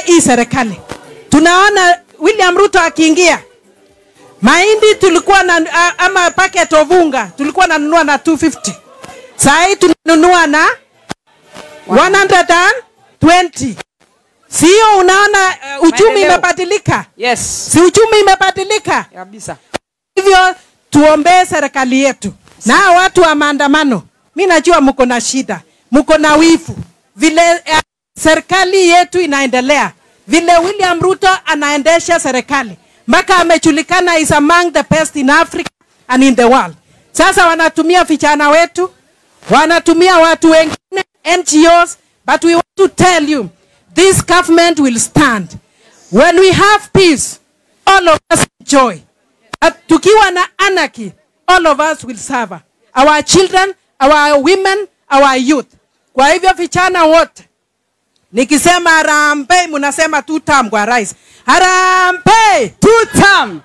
Tuombee hii serikali. Tunaona William Ruto akiingia, mahindi tulikuwa na ama packet of unga tulikuwa nanunua na 250. Saa hii tunanunua na 120. Sio unaona uchumi imebadilika? Yes. Si uchumi imebadilika? Kabisa. Hivyo tuombee serikali yetu. Na watu wa maandamano, mimi najua mko na shida, mko na wivu. Vile serikali yetu inaendelea, vile William Ruto anaendesha serikali, mpaka amejulikana is among the best in Africa and in the world. Sasa wanatumia vijana wetu, wanatumia watu wengine, NGOs, but we want to tell you, this government will stand. When we have peace, all of us enjoy. But tukiwa na anarchy, all of us will suffer. Our children, our women, our youth. Kwa hivyo vijana wote, nikisema harambee mnasema two term kwa rais. Harambee two term.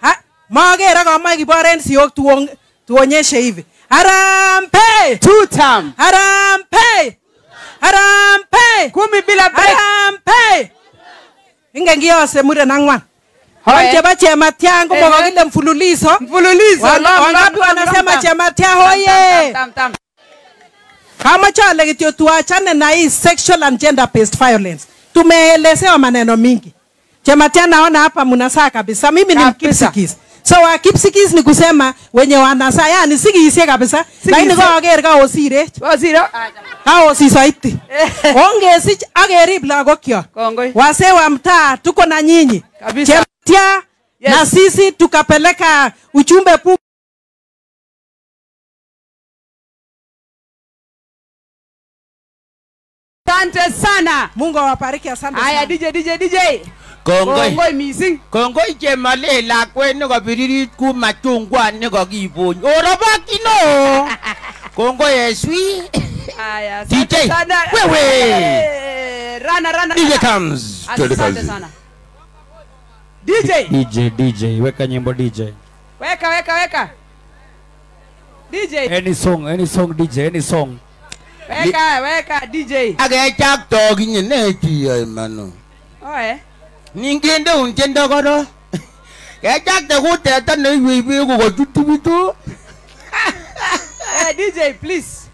Magera kama kiboren sio tuonyeshe hivi. Harambee two term. Harambee. Harambee. 10 bila break. Harambee. Ingengia semure nangwan. Wanje ba Chematia ngo mwagile mfululizo. Mfululizo. Wangapi wanasema Chematia hoye? Kama chale kitio tuachane na hii sexual and gender based violence. Tumeelezewa maneno mingi. Chematia naona hapa mnasaa kabisa. Mimi ni Mkipsigis. So wa Kipsigis ni kusema wenye wanasaa, yani sigisie kabisa. Lakini kwa wager ka osire. Osire. Ka osisaiti. Ongesi agerib lagokyo. Wase wa mtaa tuko na nyinyi. Kabisa. Chematia yes. Na sisi tukapeleka ujumbe pu Asante sana. Mungu awabariki, asante sana. Haya DJ DJ DJ. Kongoi. Kongoi missing. Kongoi chemale lakwet nekobiririt ku machungwa nekokibony. Orobokino. Kongoi eswi. Haya, asante DJ. sana. Wewe. Rana rana. DJ comes. Asante sana. DJ. DJ DJ weka nyimbo DJ. Weka weka weka. DJ. Any song DJ, any song. Weka weka DJ. Agechak toginye ne chi mano. Oe. Ningende unjendo koro. Kechak te kuteta ne iweiwe kokochutubitu. Eh DJ please.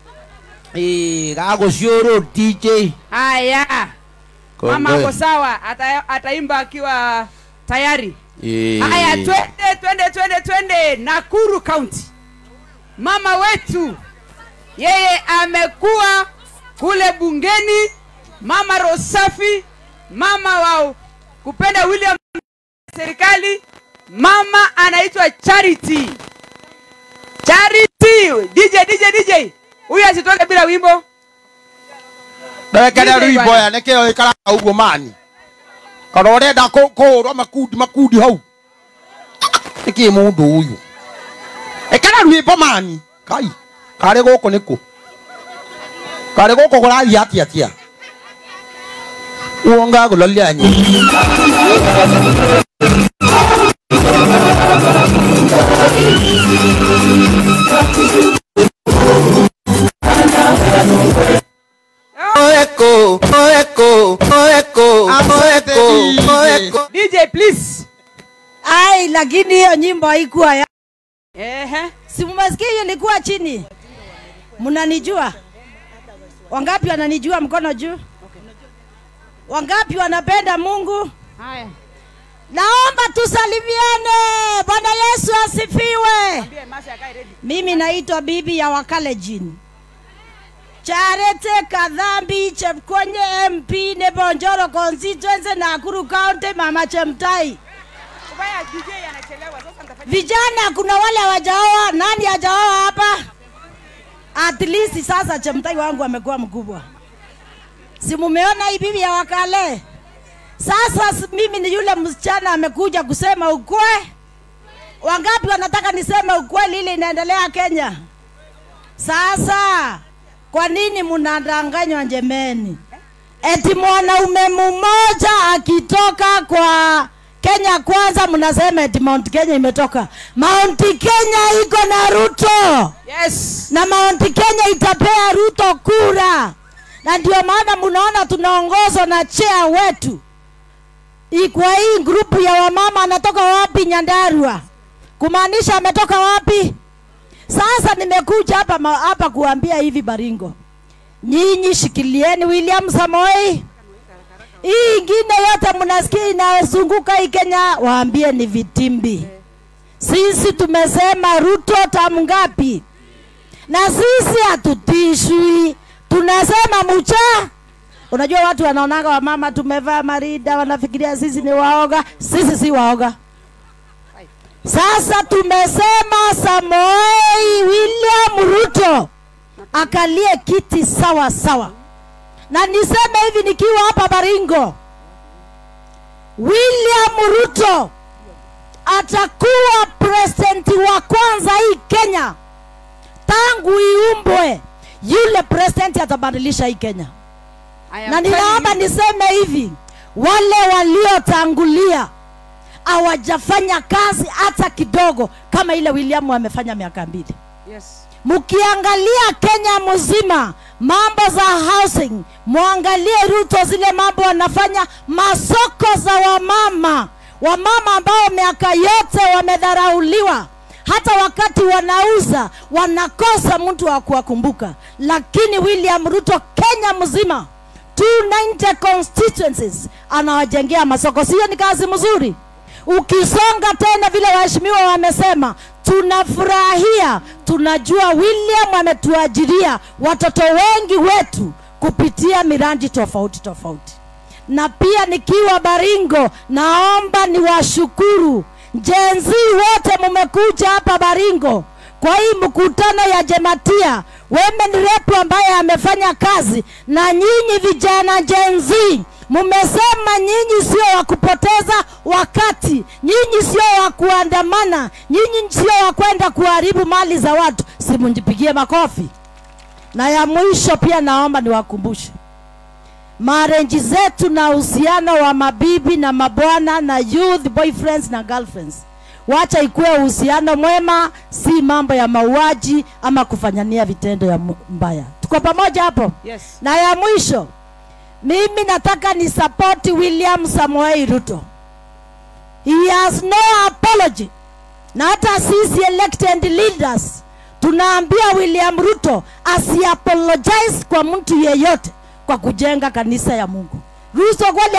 Eh kakosioro DJ. Haya. Mama ako sawa, ataimba akiwa tayari. Haya twende twende twende twende Nakuru County. Mama wetu yeye amekuwa kule bungeni, mama Rosafi, mama wao kupenda William serikali, mama anaitwa Charity. Charity, DJ DJ DJ. Huyu asitoke bila wimbo. Ndawekera rwimbo ya nekeo ikara uguo mani. Kana urenda kũũrwo makundi makundi hau. Niki mundu uyu. Ekera rwimbo mani. Kai. Kare gũkũ nĩkũ? Kare gũkũ kũrathiĩ atia atia? Uonga kũlolia nyi. Eko, eko, eko, eko, eko. DJ please. Ai, lakini hiyo nyimbo haikuwa ya. Ehe. Si mmesikia hiyo ilikuwa chini? Mnanijua? Wangapi wananijua mkono juu? Wangapi wanapenda Mungu? Haya. Naomba tusalimiane. Bwana Yesu asifiwe. Mimi naitwa bibi ya Wakalejin. Charity Kadhambi Chepkonye MP nebo Njoro constituency Nakuru County, Mama Chemtai. Vijana kuna wale hawajaoa, nani hajaoa hapa? At least sasa Chemtai wangu amekuwa mkubwa. Si mumeona hii bibi ya Wakale? Sasa mimi ni yule msichana amekuja kusema ukweli. Wangapi wanataka niseme ukweli ile inaendelea Kenya? Sasa kwa nini mnadanganywa njemeni? Eti mwanaume mmoja akitoka kwa Kenya Kwanza mnasema eti Mount Kenya imetoka. Mount Kenya iko na Ruto. Yes. Na Mount Kenya itapea Ruto kura. Na ndio maana mnaona tunaongozwa na chair wetu. Kwa hii grupu ya wamama anatoka wapi? Nyandarua. Kumaanisha ametoka wapi? Sasa nimekuja hapa kuambia hivi Baringo, nyinyi shikilieni William Samoei. Hii ingine yote mnasikia inazunguka hii Kenya, waambie ni vitimbi. Sisi tumesema Ruto tamu ngapi? Na sisi hatutishwi. Tunasema mucha. Unajua watu wanaonanga wamama tumevaa marida, wanafikiria sisi ni waoga. Sisi si waoga. Sasa tumesema Samoei William Ruto akalie kiti sawa sawa. Na niseme hivi nikiwa hapa Baringo, William Ruto atakuwa president wa kwanza hii Kenya tangu iumbwe. Yule president atabadilisha hii Kenya. Na ninaomba niseme hivi, wale waliotangulia hawajafanya kazi hata kidogo kama ile William amefanya miaka 2. Yes. Mkiangalia Kenya mzima, mambo za housing, muangalie Ruto zile mambo wanafanya, masoko za wamama, wamama ambao miaka yote wamedharauliwa, hata wakati wanauza wanakosa mtu wa kuwakumbuka. Lakini William Ruto Kenya mzima 290 constituencies anawajengea masoko. Sio ni kazi mzuri? Ukisonga tena vile waheshimiwa wamesema, tunafurahia, tunajua William ametuajiria watoto wengi wetu kupitia miradi tofauti tofauti. Na pia nikiwa Baringo, naomba niwashukuru Gen Z wote mumekuja hapa Baringo kwa hii mkutano ya Jematia, women rep ambaye amefanya kazi. Na nyinyi vijana Gen Z mumesema nyinyi sio wa kupoteza wakati, nyinyi sio wa kuandamana, nyinyi sio wa kwenda kuharibu mali za watu. Simunjipigie makofi. Na ya mwisho pia naomba niwakumbushe, marenji zetu na uhusiano wa mabibi na mabwana na youth boyfriends na girlfriends, wacha ikuwe uhusiano mwema, si mambo ya mauaji ama kufanyania vitendo ya mbaya. Tuko pamoja hapo? Yes. Na ya mwisho, mimi nataka ni support William Samoei Ruto. He has no apology. Na hata sisi elected leaders tunaambia William Ruto asi-apologize kwa mtu yeyote kwa kujenga kanisa ya Mungu. Ruto kweli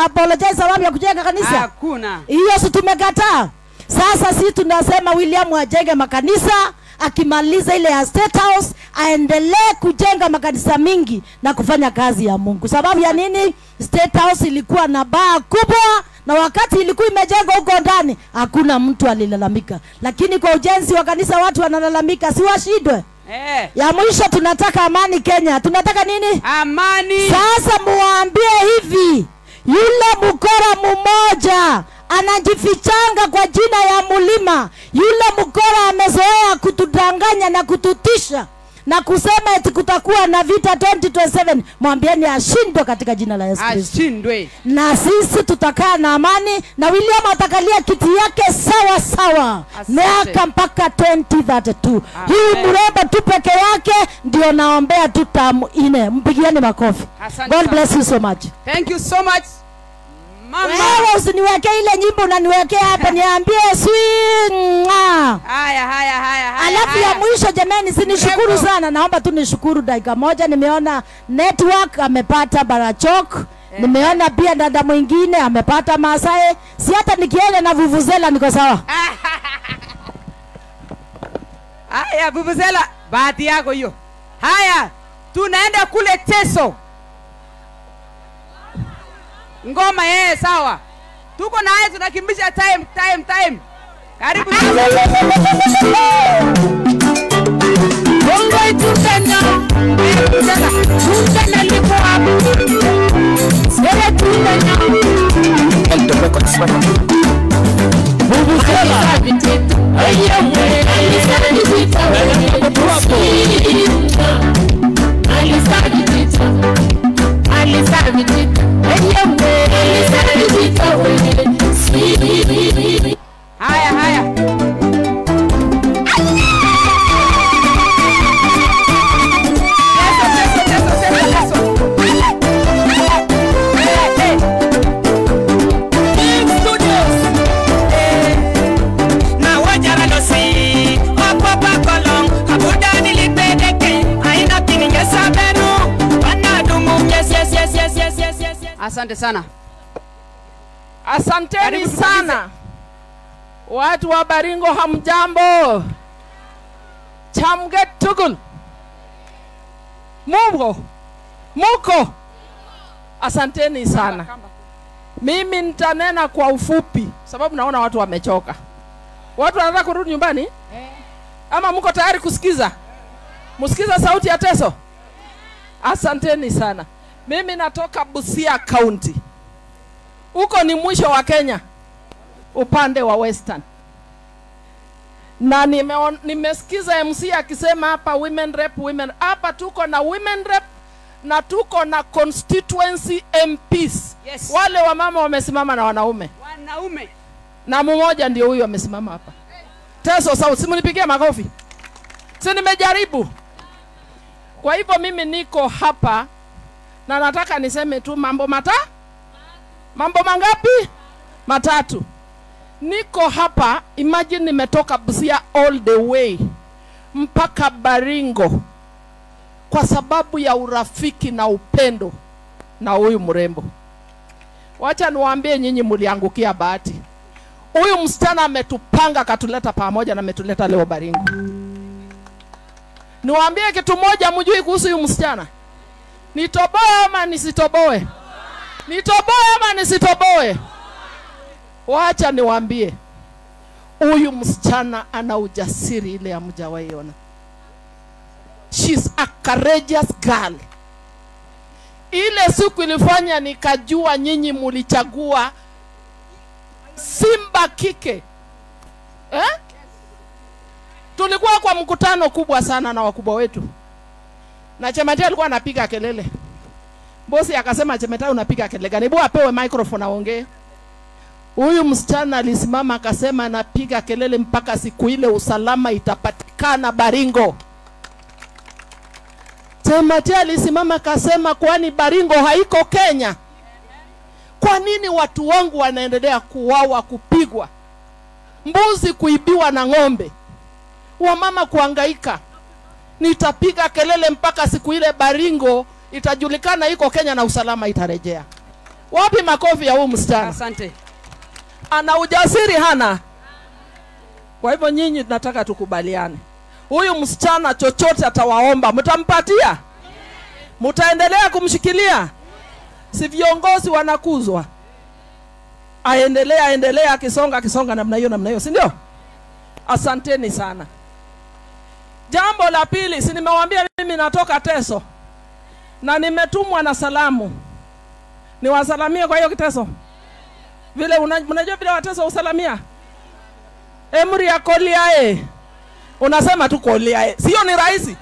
apologize sababu ya kujenga kanisa? Hakuna. Hiyo si tumekataa. Sasa sisi tunasema William ajenge makanisa, akimaliza ile ya State House aendelee kujenga makanisa mingi na kufanya kazi ya Mungu. Sababu ya nini? State House ilikuwa na baa kubwa, na wakati ilikuwa imejengwa huko ndani hakuna mtu alilalamika. Lakini kwa ujenzi wa kanisa watu wanalalamika, si washindwe? Ya mwisho tunataka amani Kenya. Tunataka nini? Amani. Sasa muambie hivi, yule mkora mmoja anajifichanga kwa jina ya mulima, yule mkora amezoea kutudanganya na kututisha na kusema eti kutakuwa na vita 2027, mwambieni ashindwe katika jina la Yesu Kristo. Ashindwe. Na sisi tutakaa na amani, na William atakalia kiti yake sawa sawa miaka mpaka 2032. Huyu mrembo tu peke yake ndio naombea tu tamu ine. Mpigieni makofi. God bless you so much. Thank you so much. Mama. Wewe usiniwekee ile nyimbo unaniwekea hapa, niambie sweet. Haya haya haya. Alafu ya mwisho jamani, sinishukuru sana, naomba tu nishukuru dakika moja. Nimeona network amepata Barachok, nimeona pia dada mwingine amepata Masai. Si hata nikienda na vuvuzela niko sawa. Haya vuvuzela, bahati yako hiyo. Haya, tunaenda kule Teso. Ngoma sawa. Tuko naye tunakimbisha time. Karibu. Haya haya. Teso. Asante sana. Asanteni sana. Watu wa Baringo hamjambo. Chamge tugul. Muko. Muko. Asanteni sana. Mimi nitanena kwa ufupi sababu naona watu wamechoka. Watu wanataka kurudi nyumbani? Ama mko tayari kusikiza? Msikiza sauti ya Teso? Asanteni sana. Mimi natoka Busia County. Huko ni mwisho wa Kenya, upande wa Western. Na nimesikiza MC akisema hapa women rep, women. Hapa tuko na women rep na tuko na constituency MPs. Yes. Wale wamama wamesimama na wanaume. Wanaume. Na mmoja ndio huyu amesimama hapa. Teso South, simunipigie makofi. Si nimejaribu. Kwa hivyo mimi niko hapa na nataka niseme tu mambo mambo mangapi? Matatu. Niko hapa, imagine nimetoka Busia all the way mpaka Baringo kwa sababu ya urafiki na upendo na huyu mrembo. Wacha niwaambie nyinyi mliangukia bahati. Huyu msichana ametupanga akatuleta pamoja na ametuleta leo Baringo. Niwaambie kitu moja mjui kuhusu huyu msichana. Nitoboe ama nisitoboe? Nitoboe ama nisitoboe? Wacha niwaambie, huyu msichana ana ujasiri ile hamjawahi ona. She's a courageous girl. Ile siku ilifanya nikajua nyinyi mulichagua simba kike. Eh? Tulikuwa kwa mkutano kubwa sana na wakubwa wetu. Na Chematai alikuwa anapiga kelele. Bosi akasema, Chematai unapiga kelele gani? Hebu apewe microphone aongee. Huyu msichana alisimama akasema, napiga kelele mpaka siku ile usalama itapatikana Baringo. Chematai alisimama akasema, kwani Baringo haiko Kenya? Kwa nini watu wangu wanaendelea kuuawa, kupigwa, mbuzi kuibiwa na ng'ombe, wamama kuhangaika? Nitapiga kelele mpaka siku ile Baringo itajulikana iko Kenya na usalama itarejea. Wapi makofi ya huyu msichana? Asante. Ana ujasiri hana? Kwa hivyo nyinyi tunataka tukubaliane. Huyu msichana chochote atawaomba, mtampatia? Mtaendelea kumshikilia? Si viongozi wanakuzwa. Aendelea, aendelea, akisonga, akisonga namna hiyo, namna hiyo, si ndio? Asanteni sana. Jambo la pili, si nimewaambia mimi natoka Teso na nimetumwa na salamu. Niwasalamie kwa hiyo Kiteso. Vile unajua vile Wateso usalamia? Emri ya koliae. Unasema tu koliae. Sio ni rahisi?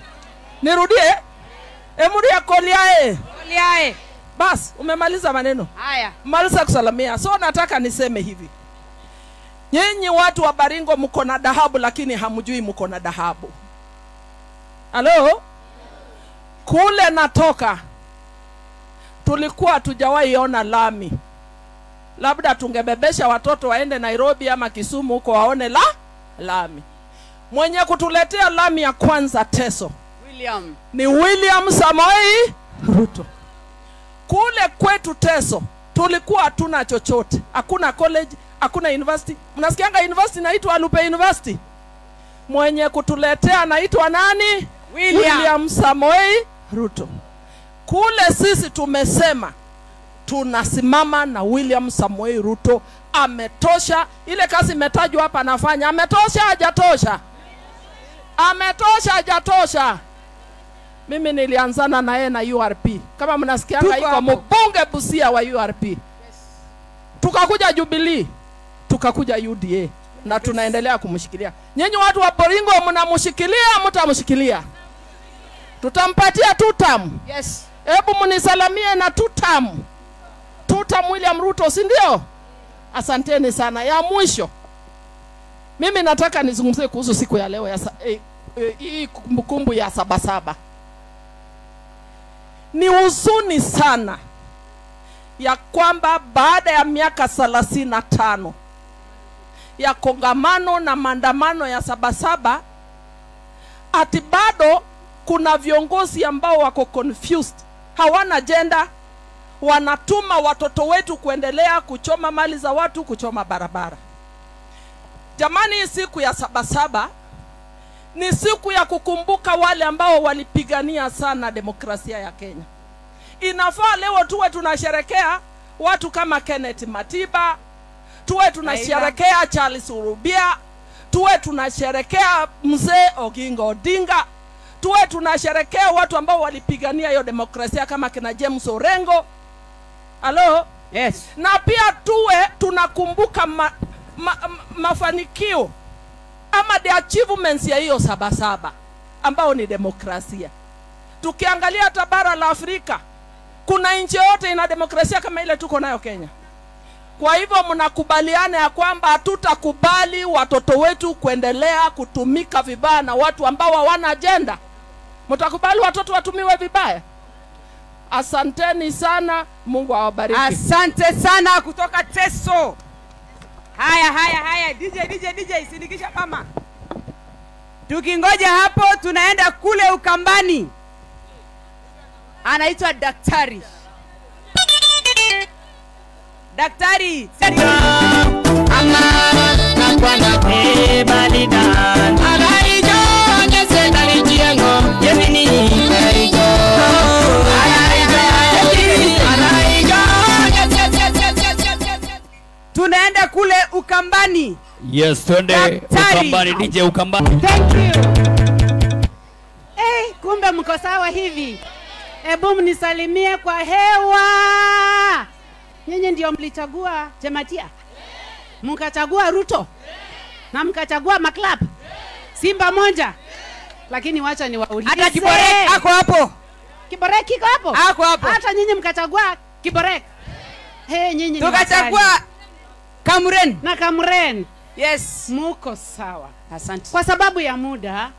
Nirudie? Emri ya koliae. Koliae. Bas, umemaliza maneno. Haya. Maliza kusalamia. So nataka niseme hivi. Nyinyi watu wa Baringo mko na dhahabu lakini hamjui mko na dhahabu. Halo? Kule natoka tulikuwa hatujawahi ona lami. Labda tungebebesha watoto waende Nairobi ama Kisumu huko waone lami. Mwenye kutuletea lami ya kwanza Teso William. Ni William Samoei Ruto. Kule kwetu Teso tulikuwa hatuna chochote. Hakuna college, hakuna university. Mnasikianga university inaitwa Alupe University. Mwenye kutuletea anaitwa nani? William Samoei Ruto. Kule sisi tumesema tunasimama na William Samoei Ruto. Ametosha. Ile kazi imetajwa hapa anafanya. Ametosha hajatosha? Ametosha hajatosha? Mimi nilianzana na yeye na URP. Kama mnasikianga iko mbunge Busia wa URP. Yes. Tukakuja Jubilee, tukakuja UDA na tunaendelea kumshikilia. Nyinyi watu wa Baringo mnamshikilia, mtamshikilia. Tutampatia 2 term. Yes. Hebu mnisalamie na 2 term. 2 term William Ruto, si ndio? Asanteni sana. Ya mwisho, mimi nataka nizungumzie kuhusu siku ya leo ya hii kumbukumbu ya 77. Ni huzuni sana ya kwamba baada ya miaka 35 ya kongamano na maandamano ya 77, ati bado kuna viongozi ambao wako confused, hawana agenda. wanatuma watoto wetu kuendelea kuchoma mali za watu, kuchoma barabara. Jamani, siku ya Sabasaba ni siku ya kukumbuka wale ambao walipigania sana demokrasia ya Kenya. Inafaa leo tuwe tunasherekea watu kama Kenneth Matiba, tuwe tunasherekea Charles Urubia, tuwe tunasherekea Mzee Oginga Odinga, tuwe tunasherekea watu ambao walipigania hiyo demokrasia kama kina James Orengo. Halo? Yes. Na pia tuwe tunakumbuka mafanikio ama the achievements ya hiyo Sabasaba ambao ni demokrasia. Tukiangalia hata bara la Afrika, kuna nchi yote ina demokrasia kama ile tuko nayo Kenya? Kwa hivyo mnakubaliana ya kwamba hatutakubali watoto wetu kuendelea kutumika vibaya na watu ambao hawana agenda? Mtakubali watoto watumiwe vibaya? Asanteni sana, Mungu awabariki. Asante sana kutoka Teso. Haya, haya, haya, DJ, DJ, DJ, sindikisha mama. Tukingoja hapo tunaenda kule Ukambani. Anaitwa Daktari. Daktari. Tunaenda kule Ukambani. Yes, twende Ukambani, DJ Ukambani. Thank you. Eh, kumbe mko sawa hivi. Ebu mnisalimie kwa hewa. Nyinyi ndio mlichagua Jematia. Mkachagua Ruto. Na mkachagua Maklap. Simba moja. Lakini wacha niwaulize. Hata Kiborek ako hapo. Kiborek kiko hapo? Ako hapo. Hata nyinyi mkachagua Kiborek. Hey, nyinyi tukachagua Kamuren. Na Kamuren. Yes. Muko sawa. Asante. Kwa sababu ya muda,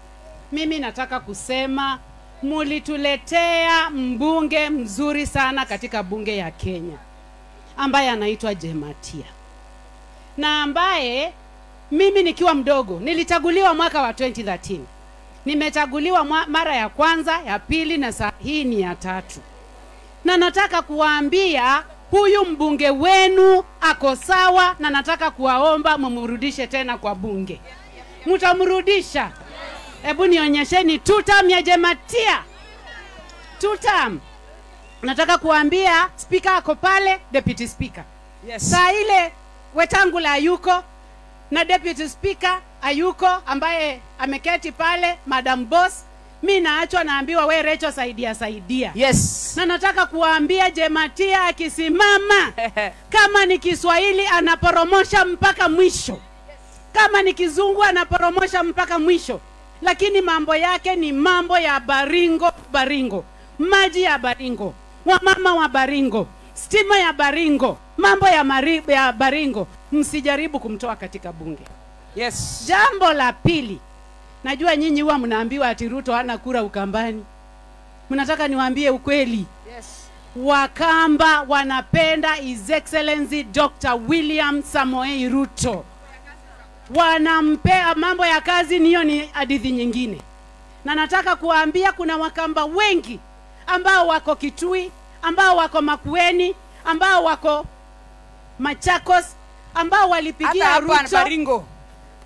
mimi nataka kusema mulituletea mbunge mzuri sana katika bunge ya Kenya, ambaye anaitwa Jematia. Na ambaye mimi nikiwa mdogo nilichaguliwa mwaka wa 2013. Nimechaguliwa mara ya kwanza, ya pili na saa hii ni ya tatu. Na nataka kuwaambia huyu mbunge wenu ako sawa, na nataka kuwaomba mumrudishe tena kwa bunge. Mtamrudisha? Hebu nionyesheni two term ya Jematia. Two term. Nataka kuambia speaker ako pale, deputy speaker. Yes. Saa ile Wetangula hayuko na deputy speaker hayuko ambaye ameketi pale, Madam Boss. Mimi naachwa naambiwa we Recho saidia saidia. Yes. Na nataka kuambia Jematia akisimama kama ni Kiswahili anaporomosha mpaka mwisho. Kama ni Kizungu anaporomosha mpaka mwisho. Lakini mambo yake ni mambo ya Baringo, Baringo. Maji ya Baringo, wamama wa Baringo, stima ya Baringo, mambo ya ya Baringo. Msijaribu kumtoa katika bunge. Yes. Jambo la pili, najua nyinyi huwa mnaambiwa ati Ruto hana kura Ukambani. Mnataka niwaambie ukweli. Yes. Wakamba wanapenda His Excellency Dr. William Samoei Ruto. Wanampea mambo ya kazi, niyo ni hadithi nyingine. Na nataka kuwaambia kuna Wakamba wengi ambao wako Kitui, ambao wako Makueni, ambao wako Machakos, ambao walipigia hata Ruto. Hapa Baringo.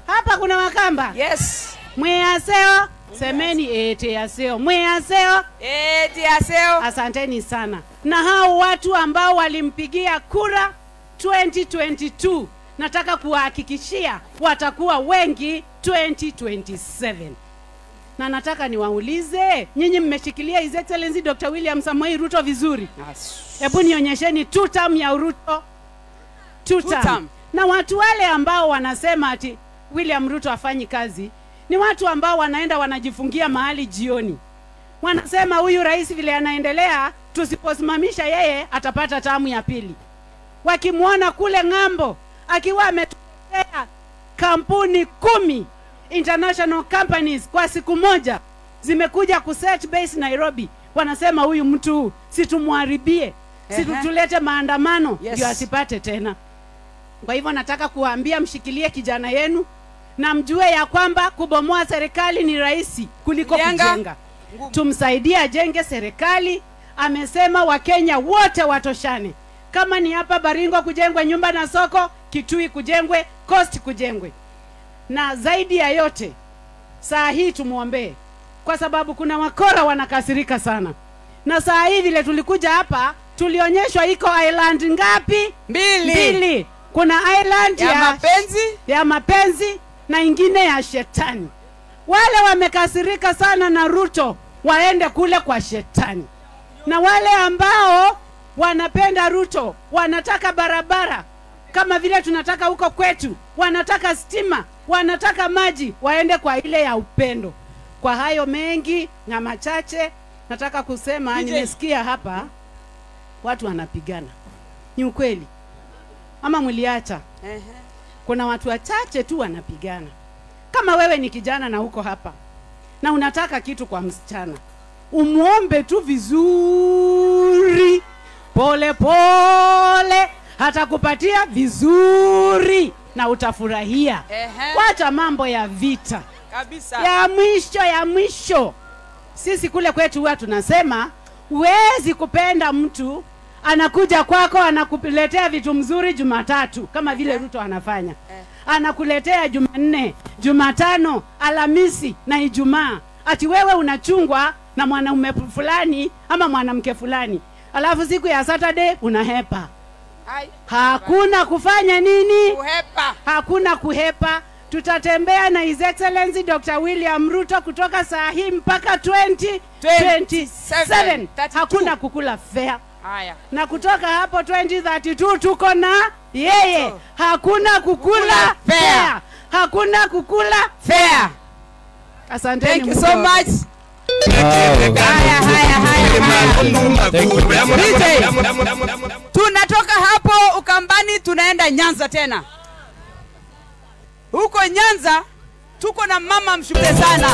Hapa kuna Wakamba. Yes. Mweaseo, semeni ete aseo. Mweaseo, ete aseo. Asanteni sana. Na hao watu ambao walimpigia kura 2022, nataka kuwahakikishia watakuwa wengi 2027. Na nataka niwaulize, nyinyi mmeshikilia His Excellency Dr. William Samoei Ruto vizuri? Hebu nionyesheni two term ya Ruto. Two term. Na watu wale ambao wanasema ati William Ruto hafanyi kazi, ni watu ambao wanaenda wanajifungia mahali jioni. Wanasema huyu rais vile anaendelea, tusiposimamisha yeye atapata tamu ya pili. Wakimuona kule ng'ambo akiwa ametuletea kampuni 10 international companies kwa siku moja zimekuja kuset base Nairobi, wanasema huyu mtu situmharibie, situtulete maandamano ndio asipate tena. Kwa hivyo nataka kuwaambia mshikilie kijana yenu na mjue ya kwamba kubomoa serikali ni rahisi kuliko kujenga. Tumsaidie ajenge serikali, Amesema Wakenya wote watoshane. Kama ni hapa Baringo kujengwe nyumba na soko, Kitui kujengwe, Coast kujengwe. Na zaidi ya yote, saa hii tumuombee, kwa sababu kuna wakora wanakasirika sana. Na saa hii vile tulikuja hapa, tulionyeshwa iko island ngapi? Mbili. Kuna island ya mapenzi na ingine ya shetani. Wale wamekasirika sana na Ruto waende kule kwa shetani. Na wale ambao wanapenda Ruto, wanataka barabara kama vile tunataka huko kwetu, wanataka stima, wanataka maji, waende kwa ile ya upendo. Kwa hayo mengi na machache, nataka kusema nimesikia hapa watu wanapigana. Ni ukweli ama mliacha? Kuna watu wachache tu wanapigana. Kama wewe ni kijana na uko hapa na unataka kitu kwa msichana, umuombe tu vizuri, pole pole, atakupatia vizuri na utafurahia. Wacha mambo ya vita kabisa. Ya mwisho, sisi kule kwetu huwa tunasema huwezi kupenda mtu anakuja kwako anakuletea vitu mzuri Jumatatu kama vile Ruto anafanya. Anakuletea Jumanne, Jumatano, Alhamisi na Ijumaa. Ati wewe unachungwa na mwanaume fulani ama mwanamke fulani, alafu siku ya Saturday unahepa. Hakuna kufanya nini? Kuhepa. Hakuna kuhepa. Tutatembea na His Excellency Dr. William Ruto kutoka saa hii mpaka 2027. Hakuna kukula fair. Haya. Na kutoka hapo 2032 tuko na yeye. Hakuna kukula fair. Hakuna kukula fair. Asanteni. Thank you so much. Haya. Tunatoka hapo Ukambani tunaenda Nyanza tena. Huko Nyanza tuko na mama mshupe sana.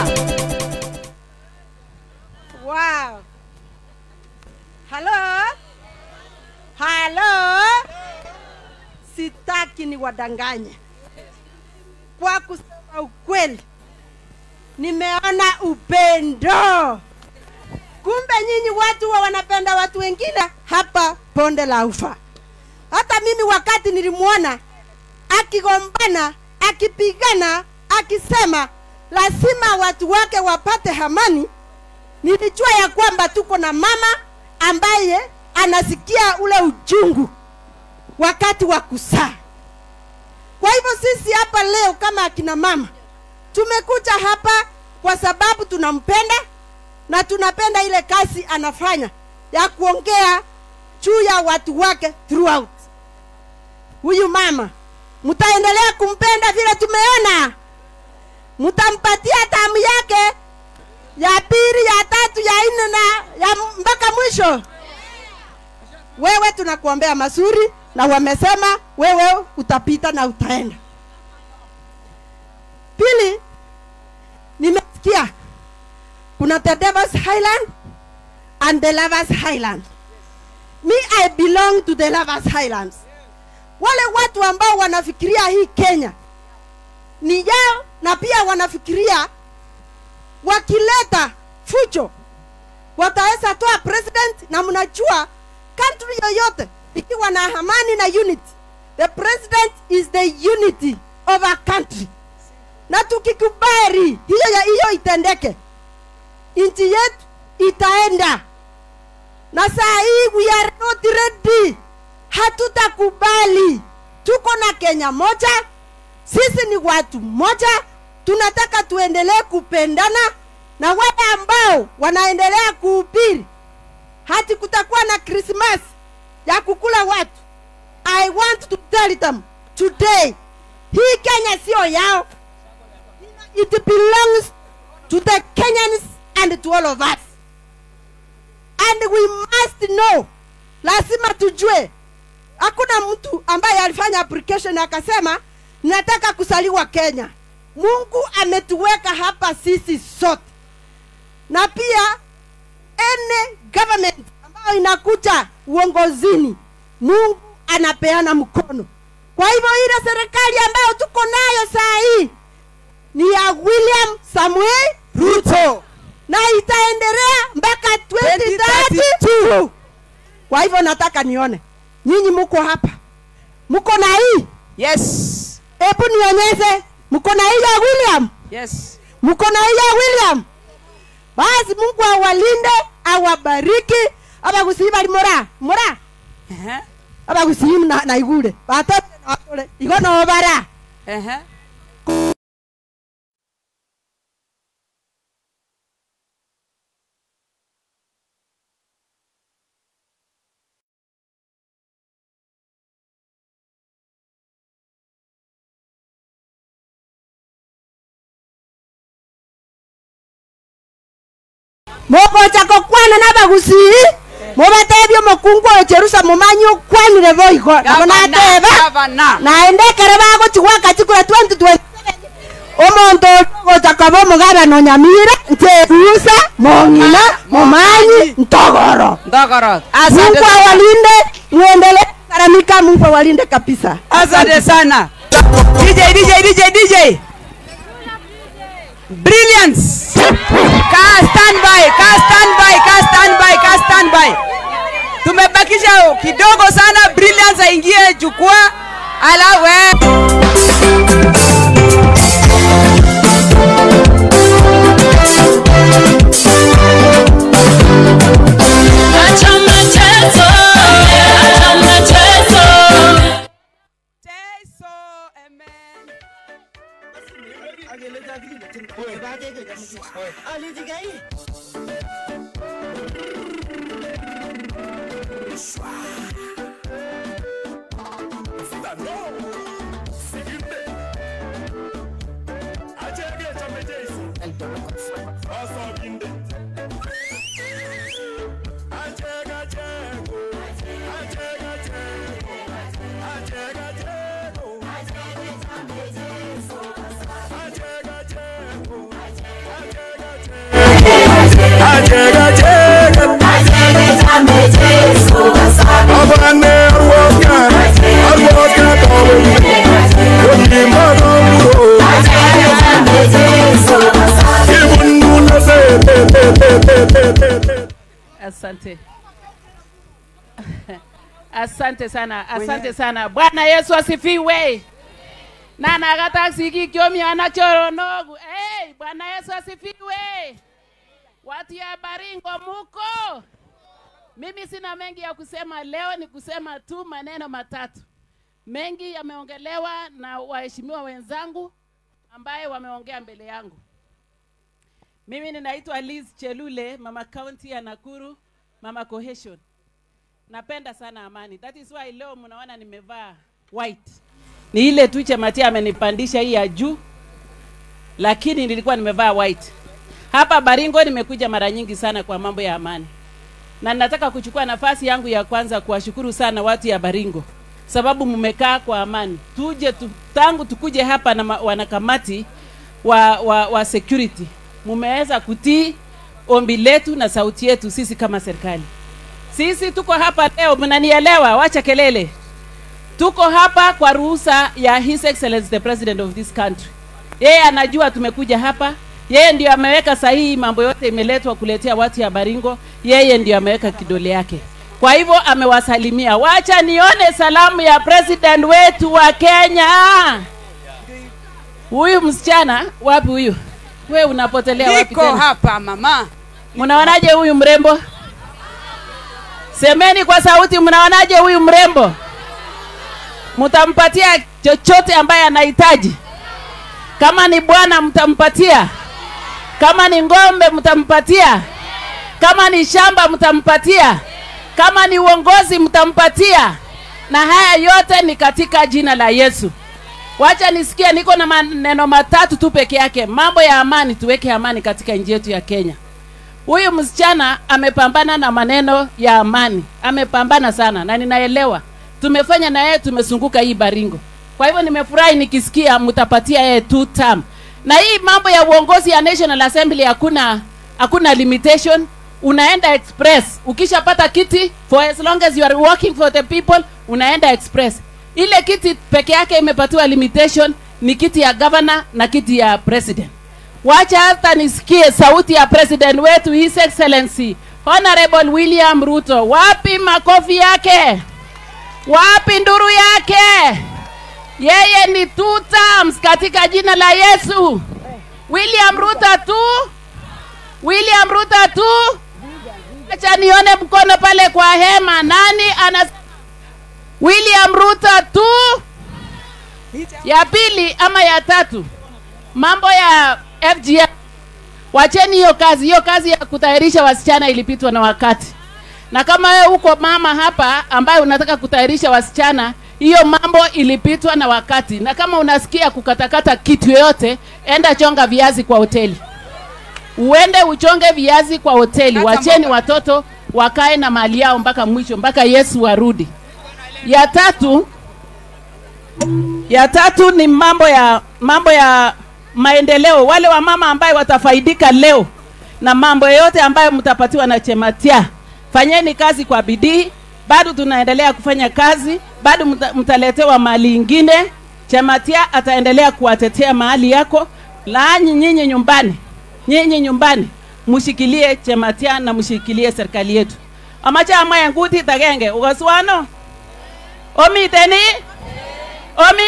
Wow. Hello? Hello? Sitaki ni wadanganye. Kwa kusema ukweli, nimeona upendo. Kumbe nyinyi watu wa wanapenda watu wengine hapa Bonde la Ufa. Hata mimi wakati nilimuona akigombana, akipigana, akisema lazima watu wake wapate amani, nilijua ya kwamba tuko na mama ambaye anasikia ule uchungu wakati wa kuzaa. Kwa hivyo sisi hapa leo kama akina mama tumekuja hapa kwa sababu tunampenda na tunapenda ile kazi anafanya ya kuongea juu ya watu wake throughout. Huyu mama mtaendelea kumpenda vile tumeona. Mtampatia tamu yake ya pili, ya tatu, ya nne na ya mpaka mwisho. Wewe tunakuombea mazuri na wamesema wewe utapita na utaenda. Pili, nimesikia kuna the Devil's Highland and the Lovers Highland. Me, I belong to the Lovers Highlands. Wale watu ambao wanafikiria hii Kenya ni yao, na pia wanafikiria wakileta fujo wataweza toa president. Na mnajua country yoyote ikiwa na amani na unity, the president is the unity of a country. Na tukikubali hiyo itendeke, nchi yetu itaenda. Na saa hii we are not ready. Hatutakubali. Tuko na Kenya moja. Sisi ni watu moja. Tunataka tuendelee kupendana. Na wale ambao wanaendelea kuhubiri hati kutakuwa na Christmas ya kukula watu, I want to tell them today, hii Kenya sio yao. It belongs to the Kenyans and to all of us. And we must know, lazima tujue. Hakuna mtu ambaye alifanya application akasema nataka kusaliwa Kenya. Mungu ametuweka hapa sisi sote. Na pia any government ambayo inakuja uongozini, Mungu anapeana mkono. Kwa hivyo ile serikali ambayo tuko nayo saa hii ni ya William Samuel Ruto. na itaendelea mpaka 2032. Kwa hivyo nataka nione nyinyi mko hapa, mko na hii? Yes. Hebu nionyeshe, mko na hii ya William? Yes. Mko na hii ya William? Basi Mungu awalinde, awabariki. Abagusii bali mora mora. Abagusii na igure batote na watore igo no bara. Mokocha kokwana nabagusii mobatebio mokungu ocherusa mumanyi okwanire boigo nabo nateba naende kere bagochigwa kachikura 2027 omonto ogocha koba omogabana Nyamira ncherusa mong'ina momanyi ntogoro. Ntogoro. Mungu awalinde, muendelee karamika. Mungu awalinde kabisa. Asante sana. DJ DJ DJ DJ. Brilliance. Ka stand by, ka stand by, ka stand by, ka stand by. Tumebakisha kidogo sana Brilliance aingie jukwaa. Alawe. Asante. Asante sana, asante sana. Bwana Yesu asifiwe. Nana gataxi kyomi anachoro nogu. Hey, Bwana Yesu asifiwe. Watu ya Baringo muko. Mimi sina mengi ya kusema leo, ni kusema tu maneno matatu. Mengi yameongelewa na waheshimiwa wenzangu ambaye wameongea mbele yangu. Mimi ninaitwa Liz Chelule, mama county ya Nakuru, mama cohesion. Napenda sana amani. That is why leo mnaona nimevaa white. Ni ile tu Chematia amenipandisha hii ya juu, lakini nilikuwa nimevaa white. Hapa Baringo nimekuja mara nyingi sana kwa mambo ya amani. Na nataka kuchukua nafasi yangu ya kwanza kuwashukuru sana watu ya Baringo, sababu mmekaa kwa amani. Tuje tangu tukuje hapa na wanakamati wa security, mumeweza kutii ombi letu na sauti yetu sisi kama serikali. Sisi tuko hapa leo, mnanielewa, wacha kelele. Tuko hapa kwa ruhusa ya His Excellency the President of this country. Yeye anajua tumekuja hapa. Yeye ndio ameweka sahihi mambo yote imeletwa kuletea watu ya Baringo. Yeye ndio ameweka kidole yake. Kwa hivyo amewasalimia. Wacha nione salamu ya president wetu wa Kenya. Huyu msichana, wapi huyu? Wewe unapotelea wapi tena? Niko hapa mama. Mnaonaje huyu mrembo? Semeni kwa sauti, mnaonaje huyu mrembo? Mtampatia chochote ambaye anahitaji? Kama ni bwana mtampatia? Kama ni ngombe mtampatia? Kama ni shamba mtampatia? Kama ni uongozi mtampatia? Na haya yote ni katika jina la Yesu. Wacha nisikie, niko na maneno matatu tu peke yake. Mambo ya amani, tuweke amani katika nchi yetu ya Kenya. Huyu msichana amepambana na maneno ya amani. Amepambana sana na ninaelewa. Tumefanya na yeye, tumezunguka hii Baringo. Kwa hivyo nimefurahi nikisikia mtapatia yeye 2 term. Na hii mambo ya uongozi ya National Assembly hakuna limitation. Unaenda express. Ukishapata kiti, for as long as you are working for the people, unaenda express. Ile kiti peke yake imepatiwa limitation ni kiti ya governor na kiti ya president. Wacha hata nisikie sauti ya president wetu His Excellency Honorable William Ruto. Wapi makofi yake? Wapi nduru yake? Yeye ni 2 terms katika jina la Yesu. William Ruto tu. William Ruto tu. Acha nione mkono pale kwa hema. Nani ana William Ruto tu? Ya pili ama ya tatu, mambo ya FGM. Wacheni hiyo kazi. Hiyo kazi ya kutayarisha wasichana ilipitwa na wakati. Na kama wewe uko mama hapa ambaye unataka kutayarisha wasichana, hiyo mambo ilipitwa na wakati. Na kama unasikia kukatakata kitu yoyote, enda chonga viazi kwa hoteli. Uende uchonge viazi kwa hoteli. Wacheni watoto wakae na mali yao mpaka mwisho, mpaka Yesu arudi. Ya tatu ni mambo ya maendeleo. Wale wa mama ambaye watafaidika leo na mambo yote ambayo mtapatiwa na Chematia, fanyeni kazi kwa bidii. Bado tunaendelea kufanya kazi, bado mtaletewa mali ingine. Chematia ataendelea kuwatetea mahali yako. Laani nyinyi nyumbani, nyinyi nyumbani mshikilie Chematia na mshikilie serikali yetu. Amacha amaya nguti tagenge ugaswano omi teni omi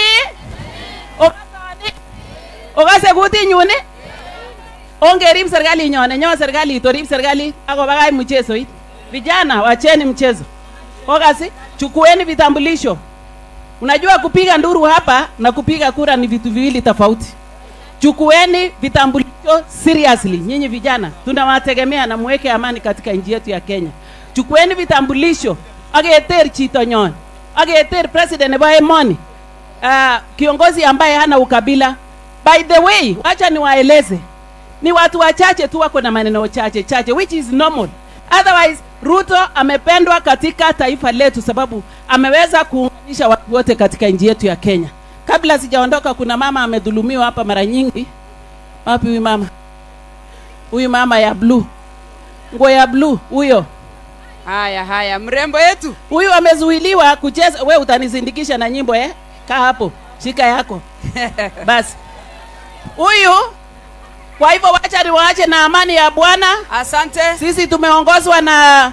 ogase guti nyune ongerib serikali nyone nyo serikali torib serikali ako bagai mchezo hii. Vijana wacheni mchezo. Ogasi chukueni vitambulisho. Unajua kupiga nduru hapa na kupiga kura ni vitu viwili tofauti. Chukueni vitambulisho seriously. Nyinyi vijana tunawategemea na muweke amani katika nchi yetu ya Kenya. Chukueni vitambulisho. Ageter chito nyon. Ageter president nebo emoni. Kiongozi ambaye hana ukabila. By the way, wacha niwaeleze. Ni watu wachache tu wako na maneno chache chache, which is normal. Otherwise, Ruto amependwa katika taifa letu sababu ameweza kuunganisha watu wote katika nchi yetu ya Kenya. Kabla sijaondoka, kuna mama amedhulumiwa hapa mara nyingi. Wapi huyu mama? Huyu mama ya blue. Nguo ya blue huyo. Haya haya, mrembo yetu. Huyu amezuiliwa kucheza. Wewe utanisindikisha na nyimbo eh? Kaa hapo, shika yako. Basi. Huyu, kwa hivyo wacha niwaache na amani ya Bwana. Asante. Sisi tumeongozwa na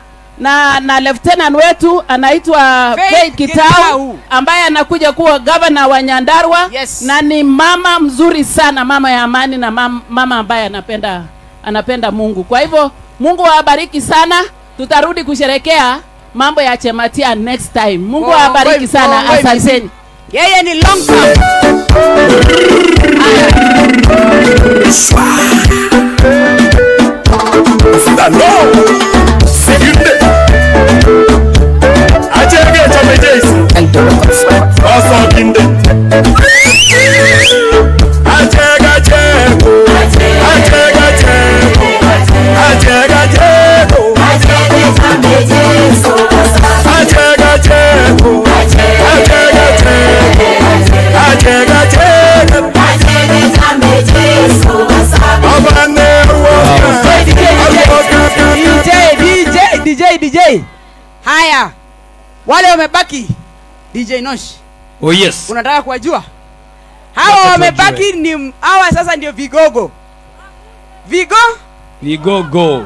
lieutenant wetu anaitwa Faith Kitau, ambaye anakuja kuwa governor wa Nyandarua. Yes. Na ni mama mzuri sana, mama ya amani na mama ambaye anapenda Mungu. Kwa hivyo Mungu awabariki sana. Tutarudi kusherekea mambo ya Chematia next time. Mungu awabariki sana. Asanteni. Yeye ni long term. DJ. Haya. Wale wamebaki DJ Nosh. Oh yes. Unataka kuwajua? Hawa wamebaki ni hawa sasa ndio vigogo. Vigogo.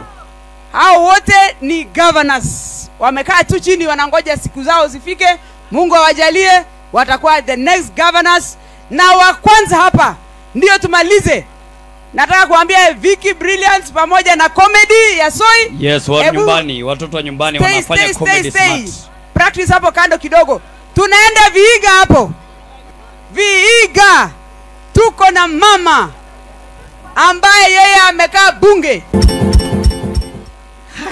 Hao wote ni governors. Wamekaa tu chini wanangoja siku zao zifike. Mungu awajalie watakuwa the next governors. Na wa kwanza hapa ndio tumalize. Nataka kuambia Vicky Brilliance pamoja na comedy ya Soi. Yes, wa nyumbani, watoto wa nyumbani wanafanya comedy smart. Practice hapo kando kidogo. Tunaenda Vihiga hapo. Vihiga. Tuko na mama ambaye yeye amekaa bunge.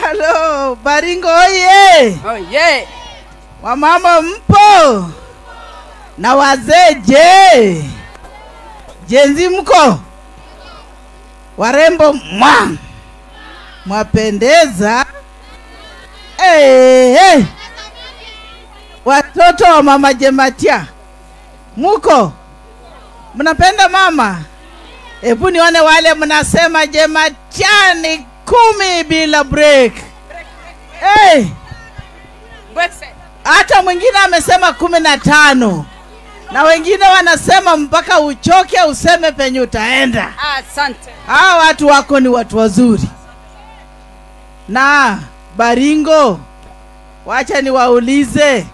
Hello, Baringo oye. Oye. Wamama mpo? Na wazee je? Jenzi mko? Warembo mwa. Mwapendeza. Hey, hey. Watoto wa mama Jematia. Muko? Mnapenda mama? Hebu nione wale mnasema Jematia ni 10 bila break. Hey. Hata mwingine amesema 15. Na wengine wanasema mpaka uchoke useme penye utaenda. Asante. Hawa watu wako ni watu wazuri. Na Baringo, wacha niwaulize,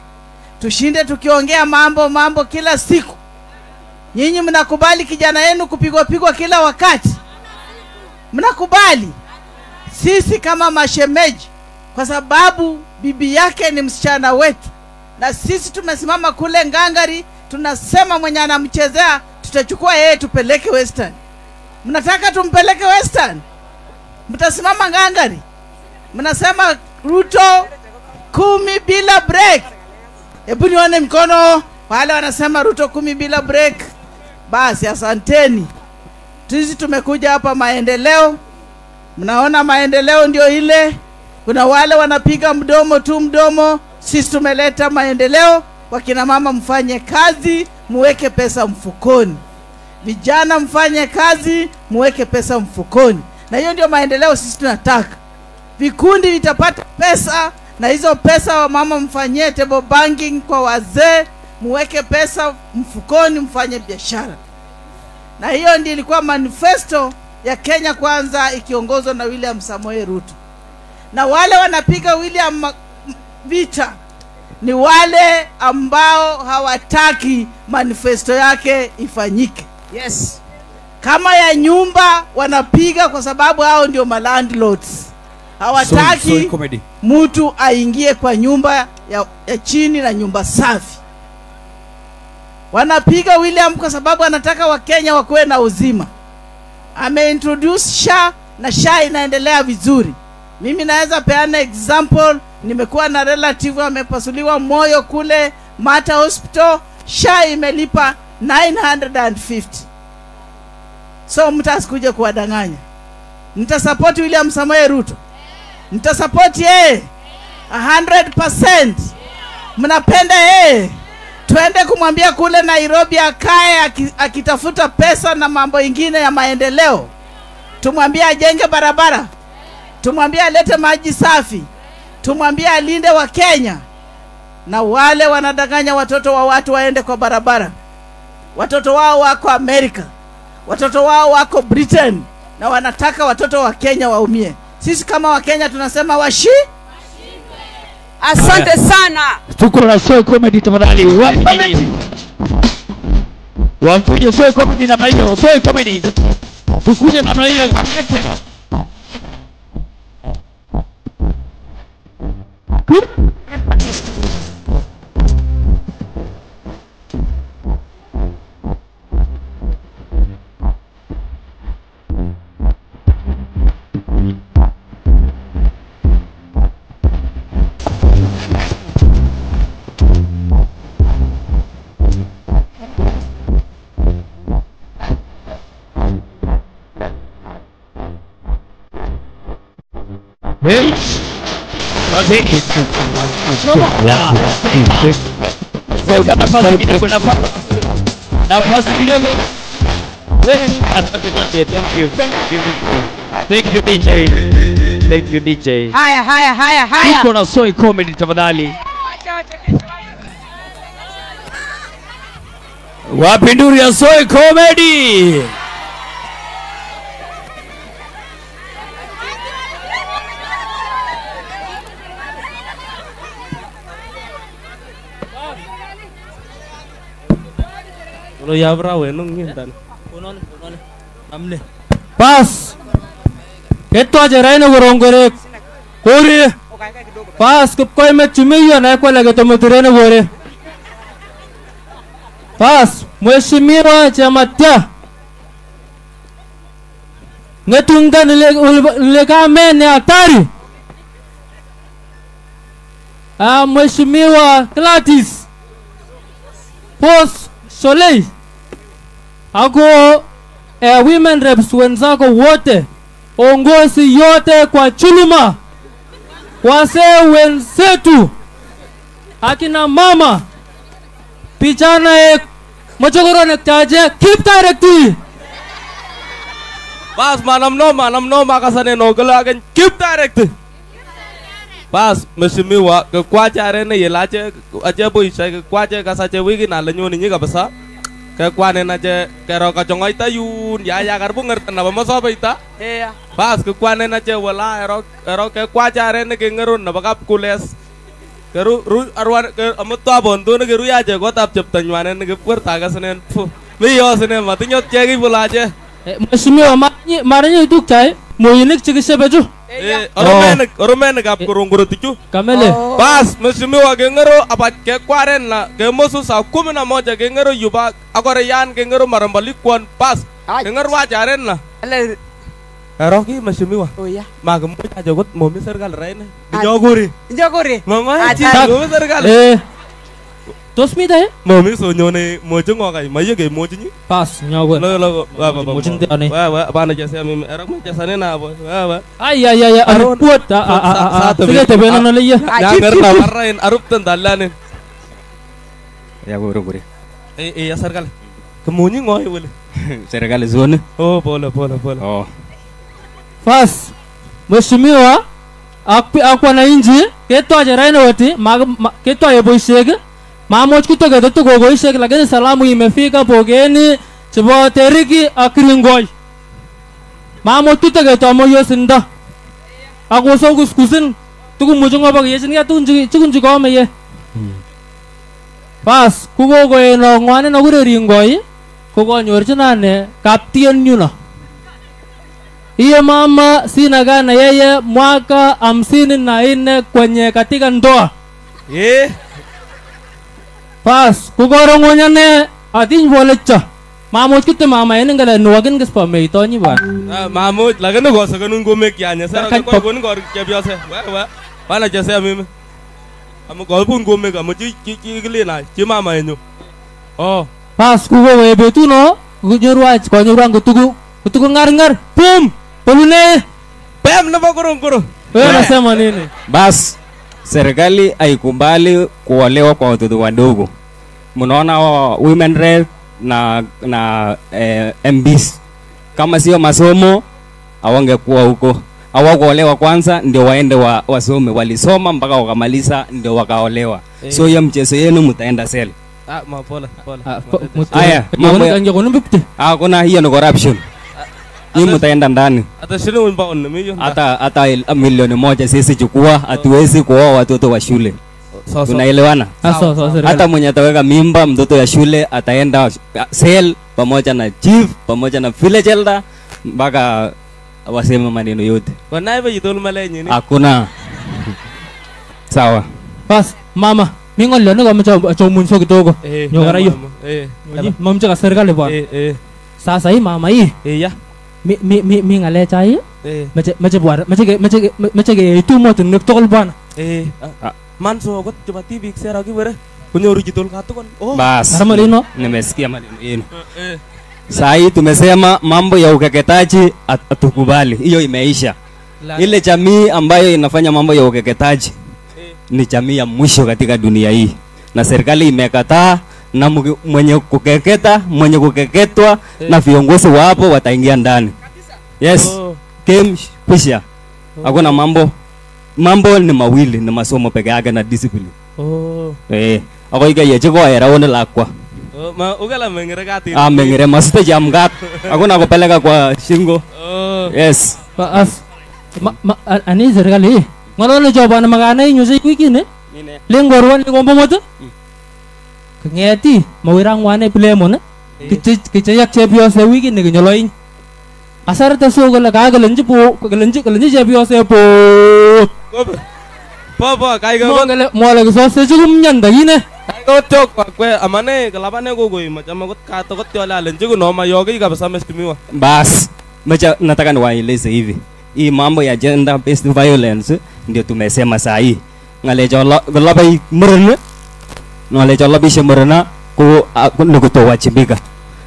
tushinde tukiongea mambo kila siku. Nyinyi mnakubali kijana yenu kupigwa pigwa kila wakati? Mnakubali? Sisi kama mashemeji, kwa sababu bibi yake ni msichana wetu, na sisi tumesimama kule ngangari, tunasema mwenye anamchezea tutachukua yeye tupeleke Western. Mnataka tumpeleke Western? Mtasimama ngangari? Mnasema Ruto 10 bila break. Hebu nione mkono wale wanasema Ruto 10 bila break. Basi asanteni. Sisi tumekuja hapa maendeleo. Mnaona maendeleo ndio ile. Kuna wale wanapiga mdomo tu mdomo. Sisi tumeleta maendeleo. Wakina mama mfanye kazi, muweke pesa mfukoni. Vijana mfanye kazi, muweke pesa mfukoni. Na hiyo ndio maendeleo sisi tunataka. Vikundi vitapata pesa, na hizo pesa wa mama mfanyie table banking kwa wazee, muweke pesa mfukoni, mfanye biashara. Na hiyo ndio ilikuwa manifesto ya Kenya Kwanza ikiongozwa na William Samoei Ruto. Na wale wanapiga William vita ni wale ambao hawataki manifesto yake ifanyike. Yes. Kama ya nyumba wanapiga kwa sababu hao ndio malandlords. Hawataki mtu aingie kwa nyumba ya chini na nyumba safi. Wanapiga William kwa sababu anataka Wakenya wakuwe na uzima. Ameintroduce SHA na SHA inaendelea vizuri. Mimi naweza peana example, nimekuwa na relative amepasuliwa moyo kule Mata Hospital, SHA imelipa 950. So mtasikuje kuwadanganya. Mtasupport William Samoei Ruto? Mtasupport yeye 100%? Mnapenda yeye? Twende kumwambia kule Nairobi akae akitafuta pesa na mambo ingine ya maendeleo. Tumwambie ajenge barabara. Tumwambie alete maji safi. Tumwambie alinde wa Kenya. Na wale wanadanganya watoto wa watu waende kwa barabara. Watoto wao wako Amerika. Watoto wao wako Britain. Na wanataka watoto wa Kenya waumie. Sisi kama wa Kenya tunasema washi. Asante sana. Tuko na Soy Comedy tafadhali. Wapige Soy Comedy namna hiyo. Soy Comedy. Tukuje namna hiyo. Thank you DJ. Thank you DJ. Haya haya haya haya. Tuko na Soy Comedy tafadhali. Wapi nduru ya Soy Comedy? Bas ketwache raini korongorek kori bas kipkoimet chumiyo nakwele ketometirene kore bas Mheshimiwa Chematia ngetunga nilekame ni hatari. Mheshimiwa Gladys Pos Solei ako women reps wenzako wote, ongozi yote kwa chuluma, wazee wenzetu, akina mama, vijana mochokoro nektaje keep directi. Bas manam noma kasane nogala again keep direct. Bas mheshimiwa kekwache arene yelache ache boishe kekwache kasache wiki na lenyoni nyi kabisa. Kekwanen ache kero kachongoita yun ya ya karibu ngerten nabo mosobeita. Iya. Bas kekwanen ache wala ero ero kekwache arene kengerun nabo kapkules. Keru ru arwan ke amutwa bonto ne keru yache kotab cheptanywanen ne kipkwerta kasinen. Mi yosinen matinyo cheki bulache. Mheshimiwa maranyi tukchai moinik chekishebe chu. Oromenik oromenik ab korongoro tichu. Kamele. Bas mheshimiwa kengero abat kekwaren na kemosu saa 11 kengero yuba akore yan kengero marambalikwan bas kengero wacharen na. Ale Ero ki mheshimiwa. Oh ya. Makimuch aje kot momi serikali raini. Nyokuri. Nyokuri. Mong'oe chi momi serikali. Tos mite? Momi sonyone mochi ng'okai maiye kemochinyi. Bas nyokwe. Lo lo Mochin tiani. Wewe bana chesea mimi. Ero mchesanena hapo. Wewe. Ai ai ai aruput a a a. Siketebena leye. Nyangerta barrain arupten dalanin. Ya korongoro. Eh ya serikali. Kemunyi ng'oi wele. Serikali zone. Oh pole pole pole. Oh. Bas mheshimiwa ak wananchi ketwache raini oti ketwache boisiek mamuch kutoketo tukokoishek lakini salamu imefika pokeni chebo Teriki ak Ringoi. Mamuch kutoketo moyosindo akoso kuskusin tukumuchi ngobo kiyechinge tukun chikome ye. Bas kukokoeno ng'wane nokure Ringoi kokonyorchinane kaptien yuno. Hiyo mama sina na yeye mwaka 54 kwenye katika ndoa. Eh. Bas kukorongonyane atiny bolecha. Mamuch kite mama en ngale nuagin kispa meitonyi bwana. Mamuch lakini kosokonun komek yanye sera kokonin kor chepyose. Wewe bana chesea mimi. Amu koibun komek amu chi kilen ay chi mama enyu. Oh. Bas kukowe betuno konyorwach konyorwan kutuku kutuku ngar ngar pum polune pem nebo korongoro. Wewe unasema nini? Bas serikali haikubali kuolewa kwa watoto wadogo. Mnaona women rep na MPs kama sio masomo hawangekuwa huko. Hawakuolewa kwanza ndio waende wasome. Walisoma mpaka wakamaliza ndio wakaolewa. So hiyo mchezo yenu mtaenda sel. Ah, ma pole pole. Haya, mambo ah, kuna hiyo ni corruption. Ni mtaenda ndani. Hata shilingi mbao milioni. Hata milioni 1 sisi chukua, hatuwezi kuoa watoto wa shule. Tunaelewana? Hata mwenye ataweka mimba mtoto ya shule ataenda sel pamoja na chief, pamoja na village elder mpaka waseme maneno yote. Wanaibe yitol malenyi ni. Hakuna. Sawa. Bas mama, mimi ngolio niko chomunso kidogo. Nyogara hiyo. Mamche ka serikali bwana. Sasa hii mama hii. Ya. Mi ngalecha hii. Meche bwana, meche keitu motinwek tugul bwana. Manso akot chebo tibik sera kiwere konyoru chitol katukon. Oh. Bas. Nimesikia maneno yenu. Saa hii tumesema mambo ya ukeketaji hatukubali. Hiyo imeisha. Ile jamii ambayo inafanya mambo ya ukeketaji ni jamii ya mwisho katika dunia hii. Na serikali imekataa, na mwenye kukeketa, mwenye kukeketwa na viongozi wapo wataingia ndani. Yes. Game kwisha. Hakuna mambo. Mambo ni mawili, ni masomo peke yake na discipline. Oh. Ako ike yechiko era lakwa. Oh, ma ugala mengere kati. Ah, mengere masite jamgat. Hakuna kupeleka kwa shingo. Oh. Yes. Bas. Ma ani serikali. Ngolole joba na magana inyo si wiki ne. Lengorwan ngombo moto. Kengeti mawirang wane plemon. Kicheyak chepyose wiki ne kinyoloin. Asarta so gola ka galenji po galenji chepyose po. Po po kai go. Mole so se chum nyanda ine. Kai go tok kwe amane kalabane go machama kot ka to kot yola lenji ko no mayogi kabisa mheshimiwa. Bas. Mecha nataka niwaeleze hivi. Hii mambo ya gender based violence ndio tumesema saa hii. Ngalecho labai murna. Ngalecho labai murna ku kutowajibika.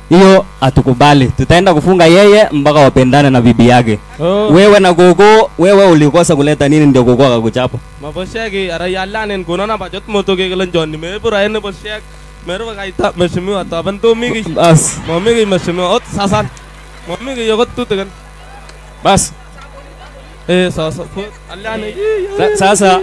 Hiyo hatukubali. Tutaenda kufunga yeye mpaka wapendane na bibi yake. Oh. Wewe na gogo, wewe ulikosa kuleta nini ndio gogo akakuchapa? Mabosheki arayalanen konona bajot moto kekelen John mebura ene boshek. Merwa kaita mheshimiwa taban to migi. Bas. Mami mheshimiwa ot sasan. Mami yogot tutikin. Bas. Sasa sasa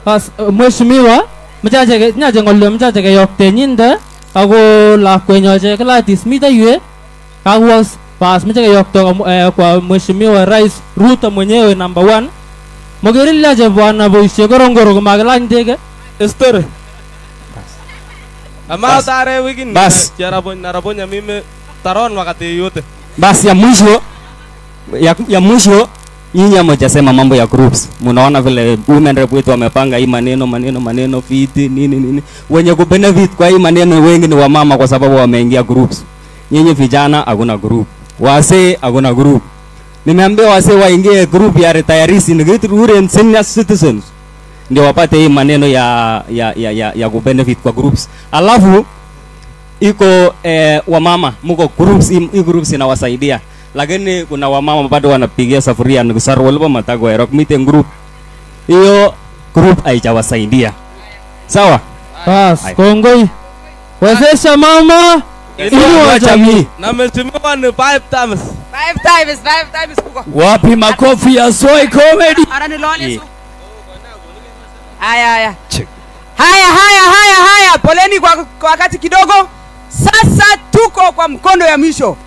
Bas mheshimiwa mchache nyache ngolyo mchache keyoktenyinde ako lakwenyo che Gladys mita yue kakuwas bas mche keyokto kwa mheshimiwa Rais Ruto mwenyewe number 1 mokeril che bwana boisie korongoro komakilany ndege story ama tare wiki Bas. Narabonya mimi taron wakati yote. Basi ya mwisho ya mwisho nyinyi hamjasema mambo ya groups. Mnaona vile women rep wetu wamepanga hii maneno fiti nini nini. Wenye kubenefit kwa hii maneno wengi ni wamama kwa sababu wameingia groups. Nyinyi vijana hakuna group. Wasee hakuna group. Nimeambia wasee waingie group ya retirees ni senior citizens. Ndio wapate hii maneno ya kubenefit kwa groups. Alafu iko wamama muko groups, hii groups inawasaidia. Lakini kuna wamama bado wanapigia safuria nikusarwa walipo matago ya rock meeting group. Hiyo group haijawasaidia. Sawa? Bas, kongoi. Wezesha mama inua jamii. Na mheshimiwa ni 5 times. 5 times, 5 times kuko. Wapi makofi ya Soy Comedy? Haya haya. Haya haya haya haya, poleni kwa wakati kidogo. Sasa tuko kwa mkondo ya mwisho.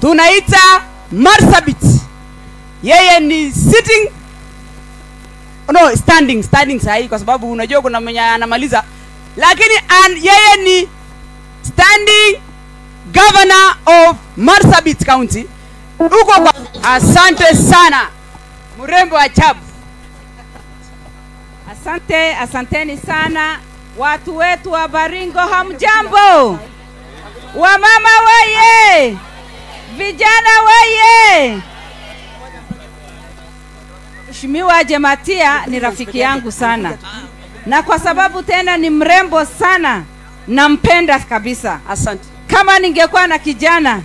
Tunaita Marsabit. Yeye ni sitting no standing sahi kwa sababu unajua kuna mwenye anamaliza. Lakini yeye ni standing governor of Marsabit County. Uko kwa asante sana. Mrembo wa chabu. Asante, asanteni sana watu wetu wa Baringo, hamjambo? Wamama weye, vijana weye. Mheshimiwa Jematia ni rafiki yangu sana, na kwa sababu tena ni mrembo sana, nampenda kabisa. Asante. Kama ningekuwa na kijana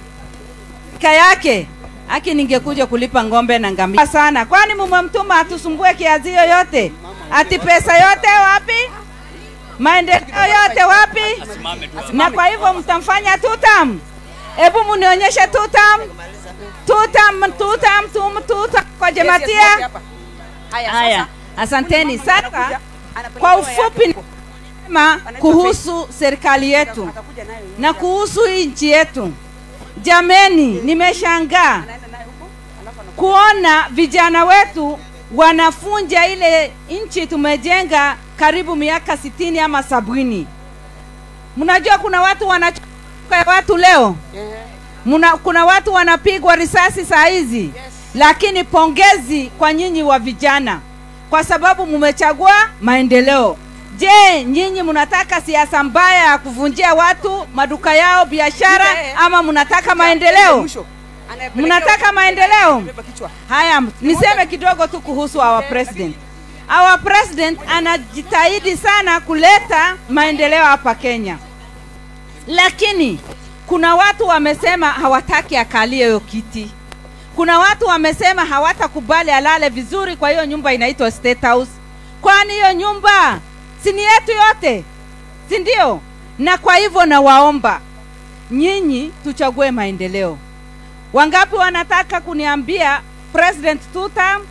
kaka yake aki ningekuja kulipa ng'ombe na ngamia sana. Kwani mumemtuma atusumbue kiazi yoyote? Ati pesa yote wapi? Maendeleo yote wapi? Na kwa hivyo mtamfanya tutam. Hebu munionyeshe tutam. Tutam, tutam, tutam kwa Jematia. Haya. Asanteni. Sasa kwa ufupi nasema kuhusu serikali yetu na kuhusu nchi yetu. Jameni, nimeshangaa kuona vijana wetu wanafunja ile nchi tumejenga karibu miaka 60 ama 70. Mnajua kuna watu wanachuka watu leo. Kuna watu wanapigwa risasi saa hizi. Yes. Lakini pongezi kwa nyinyi wa vijana kwa sababu mmechagua maendeleo. Je, nyinyi mnataka siasa mbaya ya kuvunjia watu maduka yao, biashara, ama mnataka maendeleo? Mnataka maendeleo? Haya, niseme kidogo tu kuhusu our president. Our president anajitahidi sana kuleta maendeleo hapa Kenya. Lakini kuna watu wamesema hawataki akalie hiyo kiti. Kuna watu wamesema hawatakubali alale vizuri kwa hiyo nyumba inaitwa State House. Kwani hiyo nyumba si ni yetu yote? Si ndio? Na kwa hivyo nawaomba nyinyi tuchague maendeleo. Wangapi wanataka kuniambia President tutam?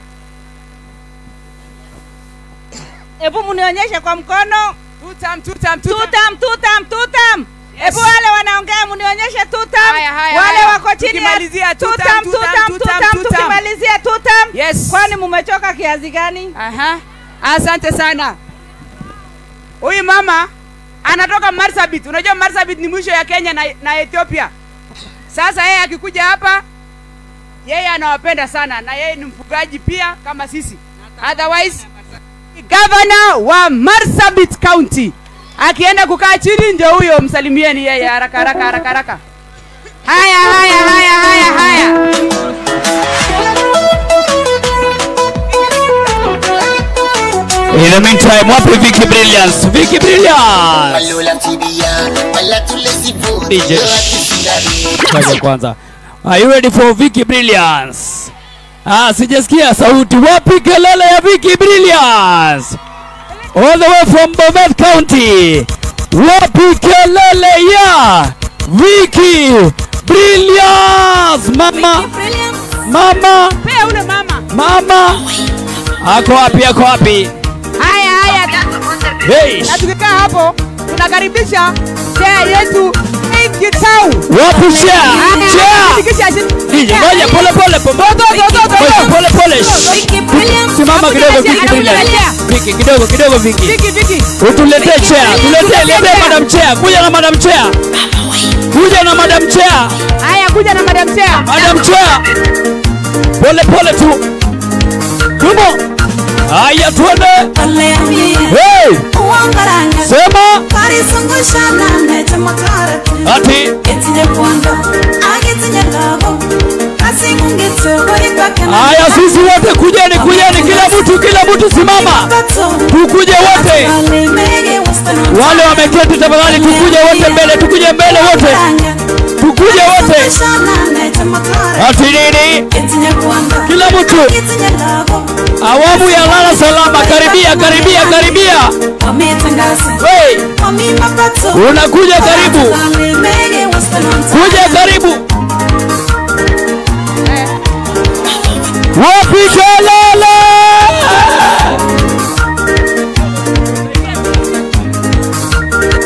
Ebu munionyeshe kwa mkono. Tutam, tutam, tutam, tutam, tutam. Ebu wale wanaongea munionyeshe tutam. Wale wako chini tukimalizia tutam, tutam, tutam, tukimalizia tutam. Yes. Kwani mumechoka kiasi gani? Aha. Asante sana. Huyu mama anatoka Marsabit. Unajua Marsabit ni mwisho ya Kenya na Ethiopia. Sasa yeye akikuja hapa, yeye anawapenda sana na yeye ni mfugaji pia kama sisi. Otherwise, governor wa Marsabit County akienda kukaa chini ndio huyo, msalimieni yeye haraka haraka haraka haraka. Haya haya haya haya haya. In the meantime, wapi Vicky Brilliance? Vicky Brilliance. DJ. Kwanza kwanza. Are you ready for Vicky Brilliance? Ah, sijasikia sauti. Wapi kelele ya Vicky Brilliance? All the way from Bomet County. Wapi kelele ya Vicky Brilliance, mama. Vicky Brilliance. Mama. Pea ule mama. Mama. Ako wapi, ako wapi? Haya, haya. Hey. Na tukikaa hapo tunakaribisha chair yetu Faith Gitau. Wapi chair? Chair. DJ, ngoja pole pole pole pole. Simama kidogo Vicky Brilliant. Vicky kidogo kidogo Vicky. Vicky Vicky. Utuletee chair. Tuletee letee Madam Chair. Kuja na Madam Chair. Kuja na Madam Chair. Haya, kuja na Madam Chair. Madam Chair. Pole pole tu. Tumo. Haya tuende. Hey. Sema. Ati. Haya sisi wote kujeni kujeni, kila mtu simama. Tukuje wote. Wale wameketi tafadhali tukuje wote mbele, tukuje mbele wote. Tukuje wote. Ati nini? Kila mtu. Awamu ya lala salama, karibia karibia karibia. Hey. Unakuja karibu. Kuja karibu. Wapi kelele?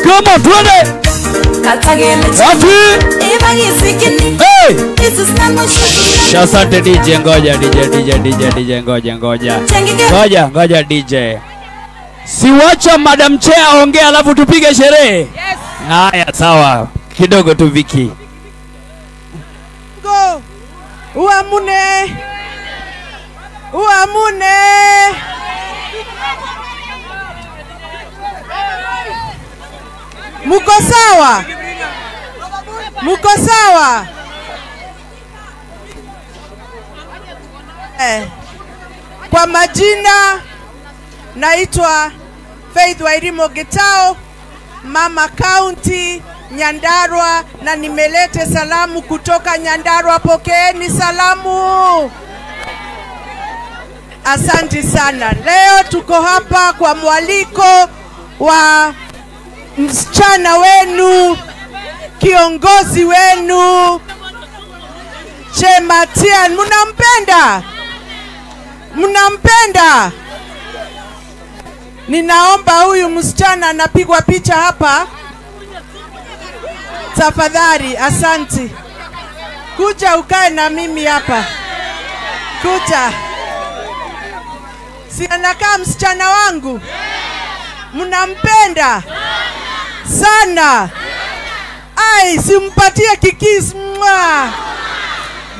Come on, twende. Wapi? Hey. Asante DJ, ngoja DJ DJ DJ DJ ngoja ngoja. Ngoja ngoja DJ. Siwacha Madam Chair aongee alafu tupige sherehe. Yes. Haya sawa. Kidogo tu Vicky. Go. Uamune. Uamune. Muko sawa? Muko sawa? Kwa majina naitwa Faith Wairimu Gitau, Mama County Nyandarua, na nimelete salamu kutoka Nyandarua. Pokeeni salamu. Asante sana. Leo tuko hapa kwa mwaliko wa msichana wenu, kiongozi wenu Chematian. Mnampenda? Mnampenda? Ninaomba huyu msichana anapigwa picha hapa. Tafadhali, asante. Kuja ukae na mimi hapa. Kuja. Si anakaa msichana wangu? Mnampenda? Sana. Ai, simpatie kikis.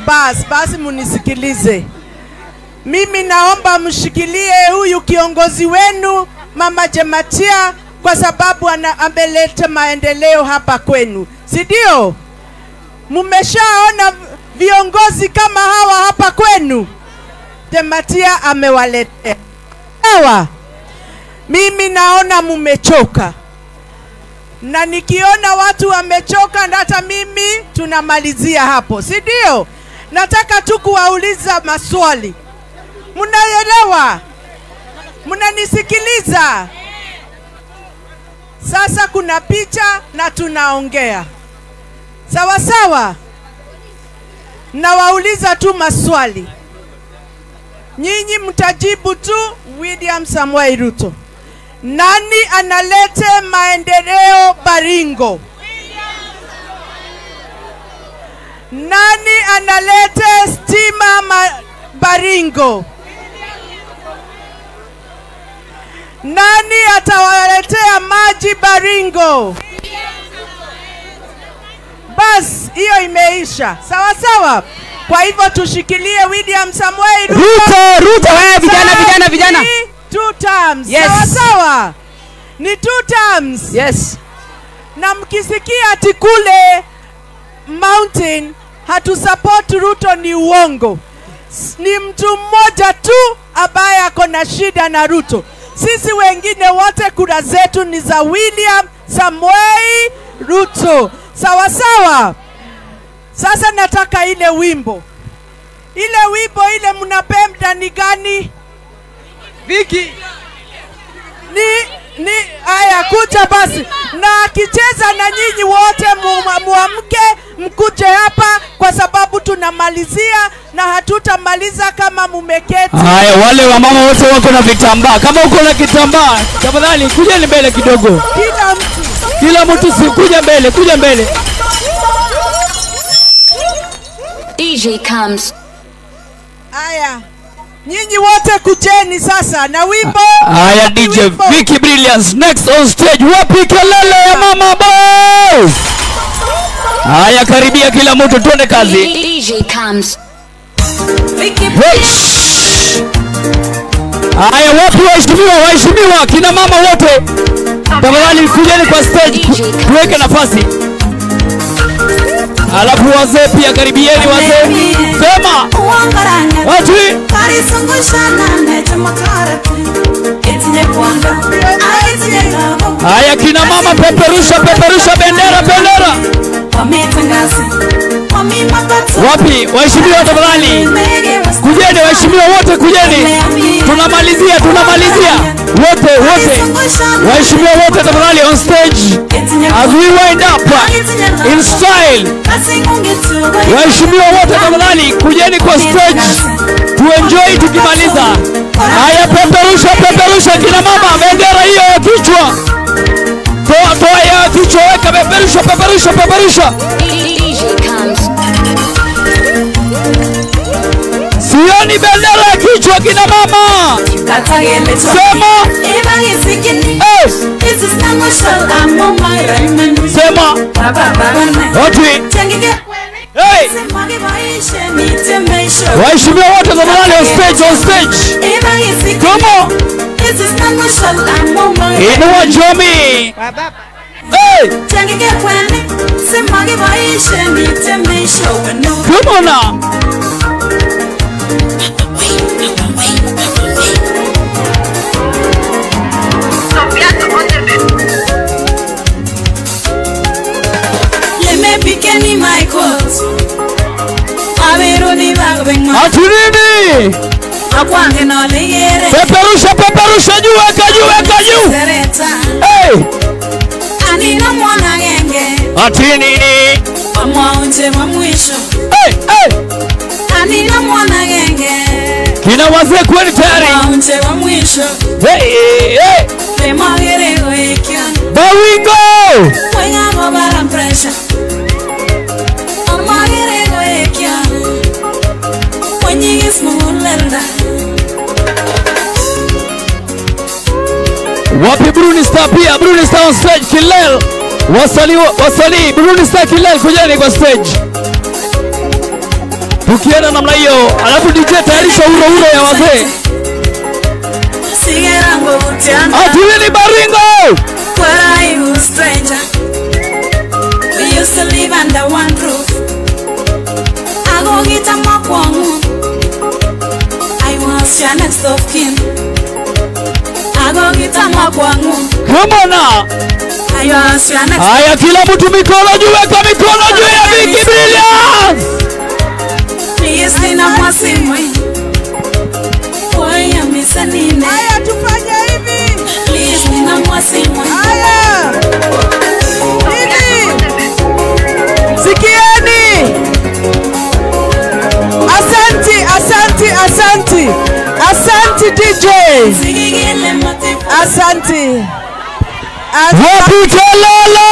Bas, basi munisikilize. Mimi naomba mshikilie huyu kiongozi wenu Mama Jematia, kwa sababu ameleta maendeleo hapa kwenu. Si ndio? Mmeshaona viongozi kama hawa hapa kwenu? Jematia amewaletea. Sawa? Mimi naona mumechoka. Na nikiona watu wamechoka, hata mimi tunamalizia hapo. Si ndio? Nataka tu kuwauliza maswali. Mnaelewa? Mnanisikiliza? Sasa kuna picha na tunaongea. Sawa sawa? Nawauliza tu maswali. Nyinyi mtajibu tu William Samoei Ruto. Nani analete maendeleo Baringo? Nani analete stima Baringo? Nani atawaletea maji Baringo? Bas, hiyo imeisha. Sawa sawa. Kwa hivyo tushikilie William Samoei Ruto. Ruto, Ruto, wewe vijana vijana vijana. 2 terms. Yes. Sawa sawa. Ni 2 terms. Yes. Na mkisikia ati kule Mountain hatusupport Ruto ni uongo. Ni mtu mmoja tu ambaye ako na shida na Ruto. Sisi wengine wote kura zetu ni za William Samoei Ruto. Sawa sawa. Sasa nataka ile wimbo. Ile wimbo ile mnapenda ni gani? Viki. Ni haya kuja basi. Na akicheza na nyinyi wote muamke mkuje hapa kwa sababu tunamalizia na hatutamaliza kama mumeketi. Haya, wale wamama wote wako na vitambaa. Kama uko na kitambaa, tafadhali kujeni mbele kidogo. Kila mtu si kuja mbele, kuja mbele. DJ comes. Haya. Nyinyi wote kujeni sasa na wimbo. Haya, DJ Vicky Brilliance next on stage. Wapi kelele ya mama boys? Haya, karibia kila mtu, tuende kazi. DJ comes. Haya, wapi waheshimiwa, waheshimiwa kina mama wote, tafadhali kujeni kwa stage tuweke nafasi. Alafu wazee pia karibieni wazee. Sema. Ati. Haya kina mama, peperusha peperusha bendera bendera. Wapi waheshimiwa, tafadhali kujeni waheshimiwa wote, kujeni. Tunamalizia, tunamalizia wote wote. Waheshimiwa wote tafadhali on stage as we wind up in style. Waheshimiwa wote tafadhali kujeni kwa stage tu enjoy tukimaliza. Haya, peperusha peperusha kina mama bendera hiyo ya kichwa. Toa toa ya kichwa, weka, peperusha peperusha peperusha. Sioni bendera ya kichwa kina mama. Sema. Hey. Sema. Oti. Hey. Waheshimiwa wote tafadhali on stage, on stage. Come on. Inua jamii. Hey. Come on now. Ati nini? Peperusha peperusha juu, weka juu, weka juu. Hey. Ati nini? Hey, hey. Kina wazee kweli tayari. Hey, hey. Bawingo. Wapi Bruni Star pia, Bruni Star on stage Kilel. Wasanii wasanii Bruni Star Kilel kujeni kwa stage. Tukienda namna hiyo, alafu DJ tayarisha uro uro ya wazee. Ati nini Baringo? We used to live under one roof. I go get a map. I was your next of kin. I go get a map. Come on now. Haya, kila mtu mikono juu, weka mikono juu ya Vicky Brilliance. Haya, tufanye hivi. Haya. Hivi. Sikieni. Asanti, asanti, asanti. Asanti DJ. Asanti. Wapi kelele?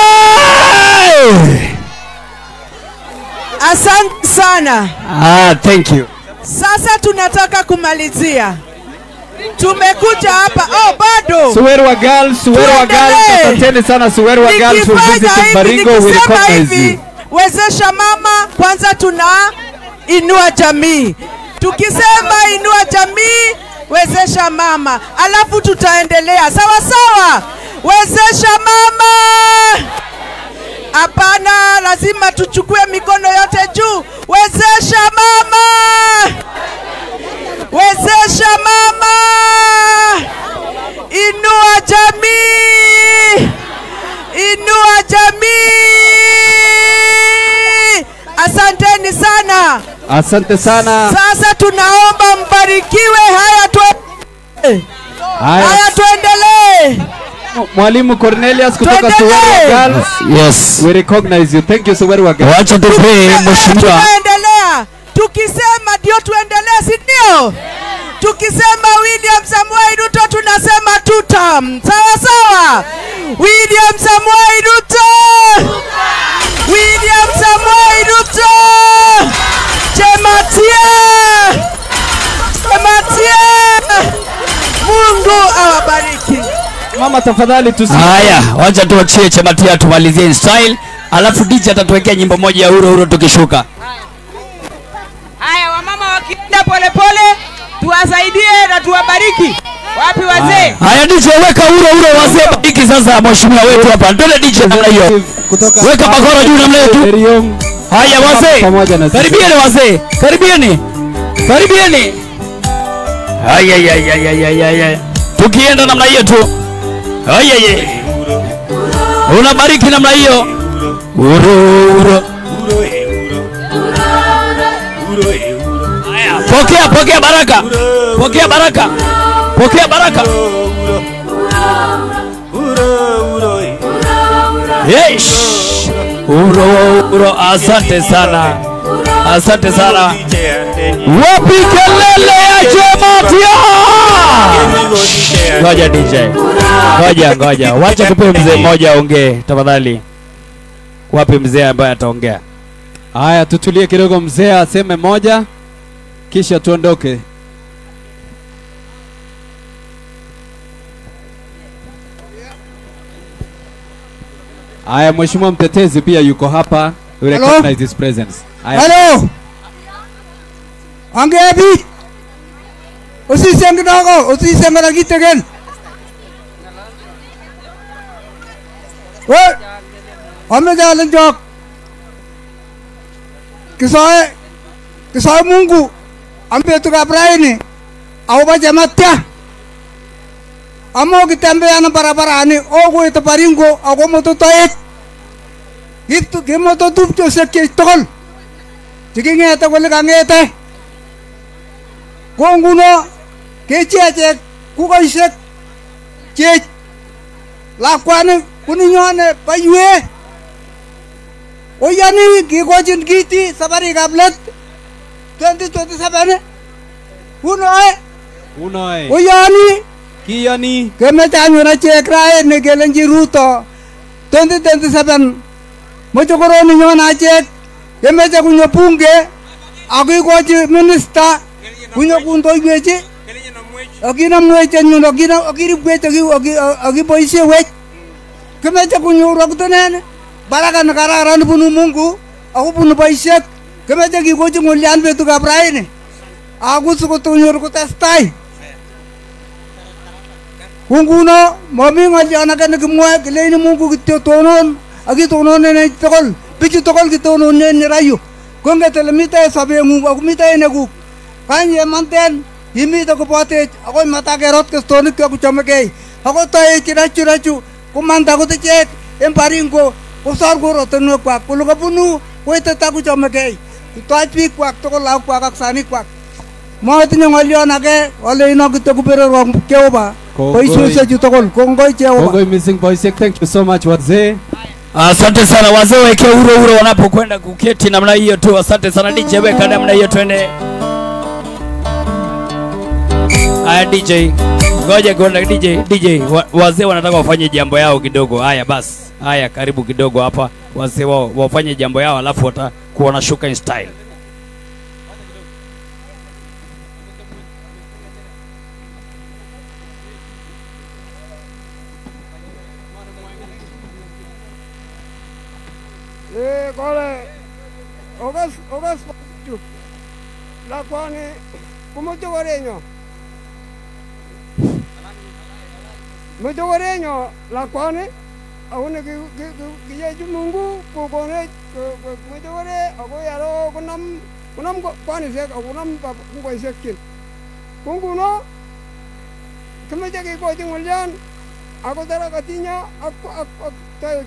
Asante sana. Ah, thank you. Sasa tunataka kumalizia. Tumekuja hapa. Oh, bado. Suwerwa Girls, Suwerwa Girls, asanteni sana Suwerwa Girls for visiting Baringo. We recognize you. Wezesha mama, kwanza tuna inua jamii. Tukisema inua jamii, wezesha mama. Alafu tutaendelea. Sawa sawa. Wezesha mama. Hapana, lazima tuchukue mikono yote juu. Wezesha mama. Wezesha mama. Inua jamii. Inua jamii. Asanteni sana. Asante sana. Sasa tunaomba mbarikiwe. Haya tuendelee. Haya tuendelee. Mwalimu Cornelius kutoka Suweru Girls. Yes. We recognize you. Thank you Suweru Girls. Wacha tupe mheshimiwa. Tunaendelea. Tukisema ndio tuendelee, si ndio? Tukisema William Samoei Ruto tunasema two term. Sawa sawa? William Samoei Ruto. William Samoei Ruto. Chematia. Chematia. Mungu awabariki. Mama tafadhali tusi. Haya, wacha tuachie Chematia tumalizie in style, alafu DJ atatuwekea nyimbo moja ya uro uro tukishuka. Haya, wamama wakienda pole pole tuwasaidie na tuwabariki. Wapi wazee? Haya DJ weka uro uro wazee bariki sasa mheshimiwa wetu hapa. Ndole DJ namna hiyo. Weka bakora juu namna hiyo tu. Haya wazee. Karibieni wazee. Karibieni. Karibieni. Haya ya ya ya ya ya. Tukienda namna hiyo tu. Haya ya. Unabariki namna hiyo. Uro uro. Haya, pokea pokea baraka. Pokea baraka. Pokea baraka. Yes. Uro uro, asante sana. Asante sana. Wapi kelele ya Chematia? Ngoja DJ. Ngoja ngoja. Wacha tupe mzee mmoja aongee tafadhali. Wapi mzee ambaye ataongea? Haya, tutulie kidogo, mzee aseme moja kisha tuondoke. Haya, mheshimiwa mtetezi pia yuko hapa. We recognize his presence. Haya. Hello. Angebi. Usiseme kidogo, usiseme na kitu gani. We. Amejalen jok. Kisoe. Kisoe Mungu. Ambe tukabraini. Au Chematia. Amo kitembea na barabarani, ogo itabaringo, ago mototoek. Gitu kimoto tupchosiek tugul. Cheking'ete kole kang'ete. Ko nguno kechi achek kukoisiek chech lakwani kuninyone bayue. Oyani kikochin kiti safarikab let 2027. Unoe. Unoe. Oyani. Kiyani. Kemeche anyun achek raini kelenji Ruto 2027. Mochokoroni nyon achek kemeche konyo bunge akikochi minister konyo kundoiwechi akinamwech anyun akiribwech akiboisiewech. Kemeche konyor akutenen baraka nekararan bunu Mungu akobunu boisiet. Kemeche kikochi ng'olyan betukab raini ako sikotonyor kotestai. Ko nguno mami ng'olyon age nekimwoe, kileni Mungu kityo tonon akitononen tugul bichu tugul kitononen rayu. Konget ele miten sobeng'ung ako miten nekuk. Kany yemanten imite kobotech akoi matakerot kestonikyok kochomegei. Ako toech rachu rachu komanda akot ichek en Baringo kosor korotinwekwak kole kabunu koitita kochomegei. Kitoch biikwak tugul lagokwak ak sanikwak. Motinye ng'olyon age aleino kityo kubererwok Jehova boisiosiechu tugul. Kongoi Jehova. Kongoi missing boisiek. Thank you so much wazee. Asante sana wazee, weke uro uro wanapokwenda kuketi namna hiyo tu. Asante sana DJ, weka namna hiyo twende. Haya DJ, ngoja ngoja DJ, wazee wanataka wafanye jambo yao kidogo. Haya basi. Haya karibu kidogo hapa wazee wao wafanye jambo yao alafu watakuwa wanashuka in style. Kole ogas ogas lakwani kumochokorenyo mochokorenyo lakwani akone kiyechi Mungu kokonech mochokore akoi aro konam konam kwanisiek akonam kukoisiekchin. Ko nguno kimeche kikochi ng'olyon ako tara katinyo ak toek.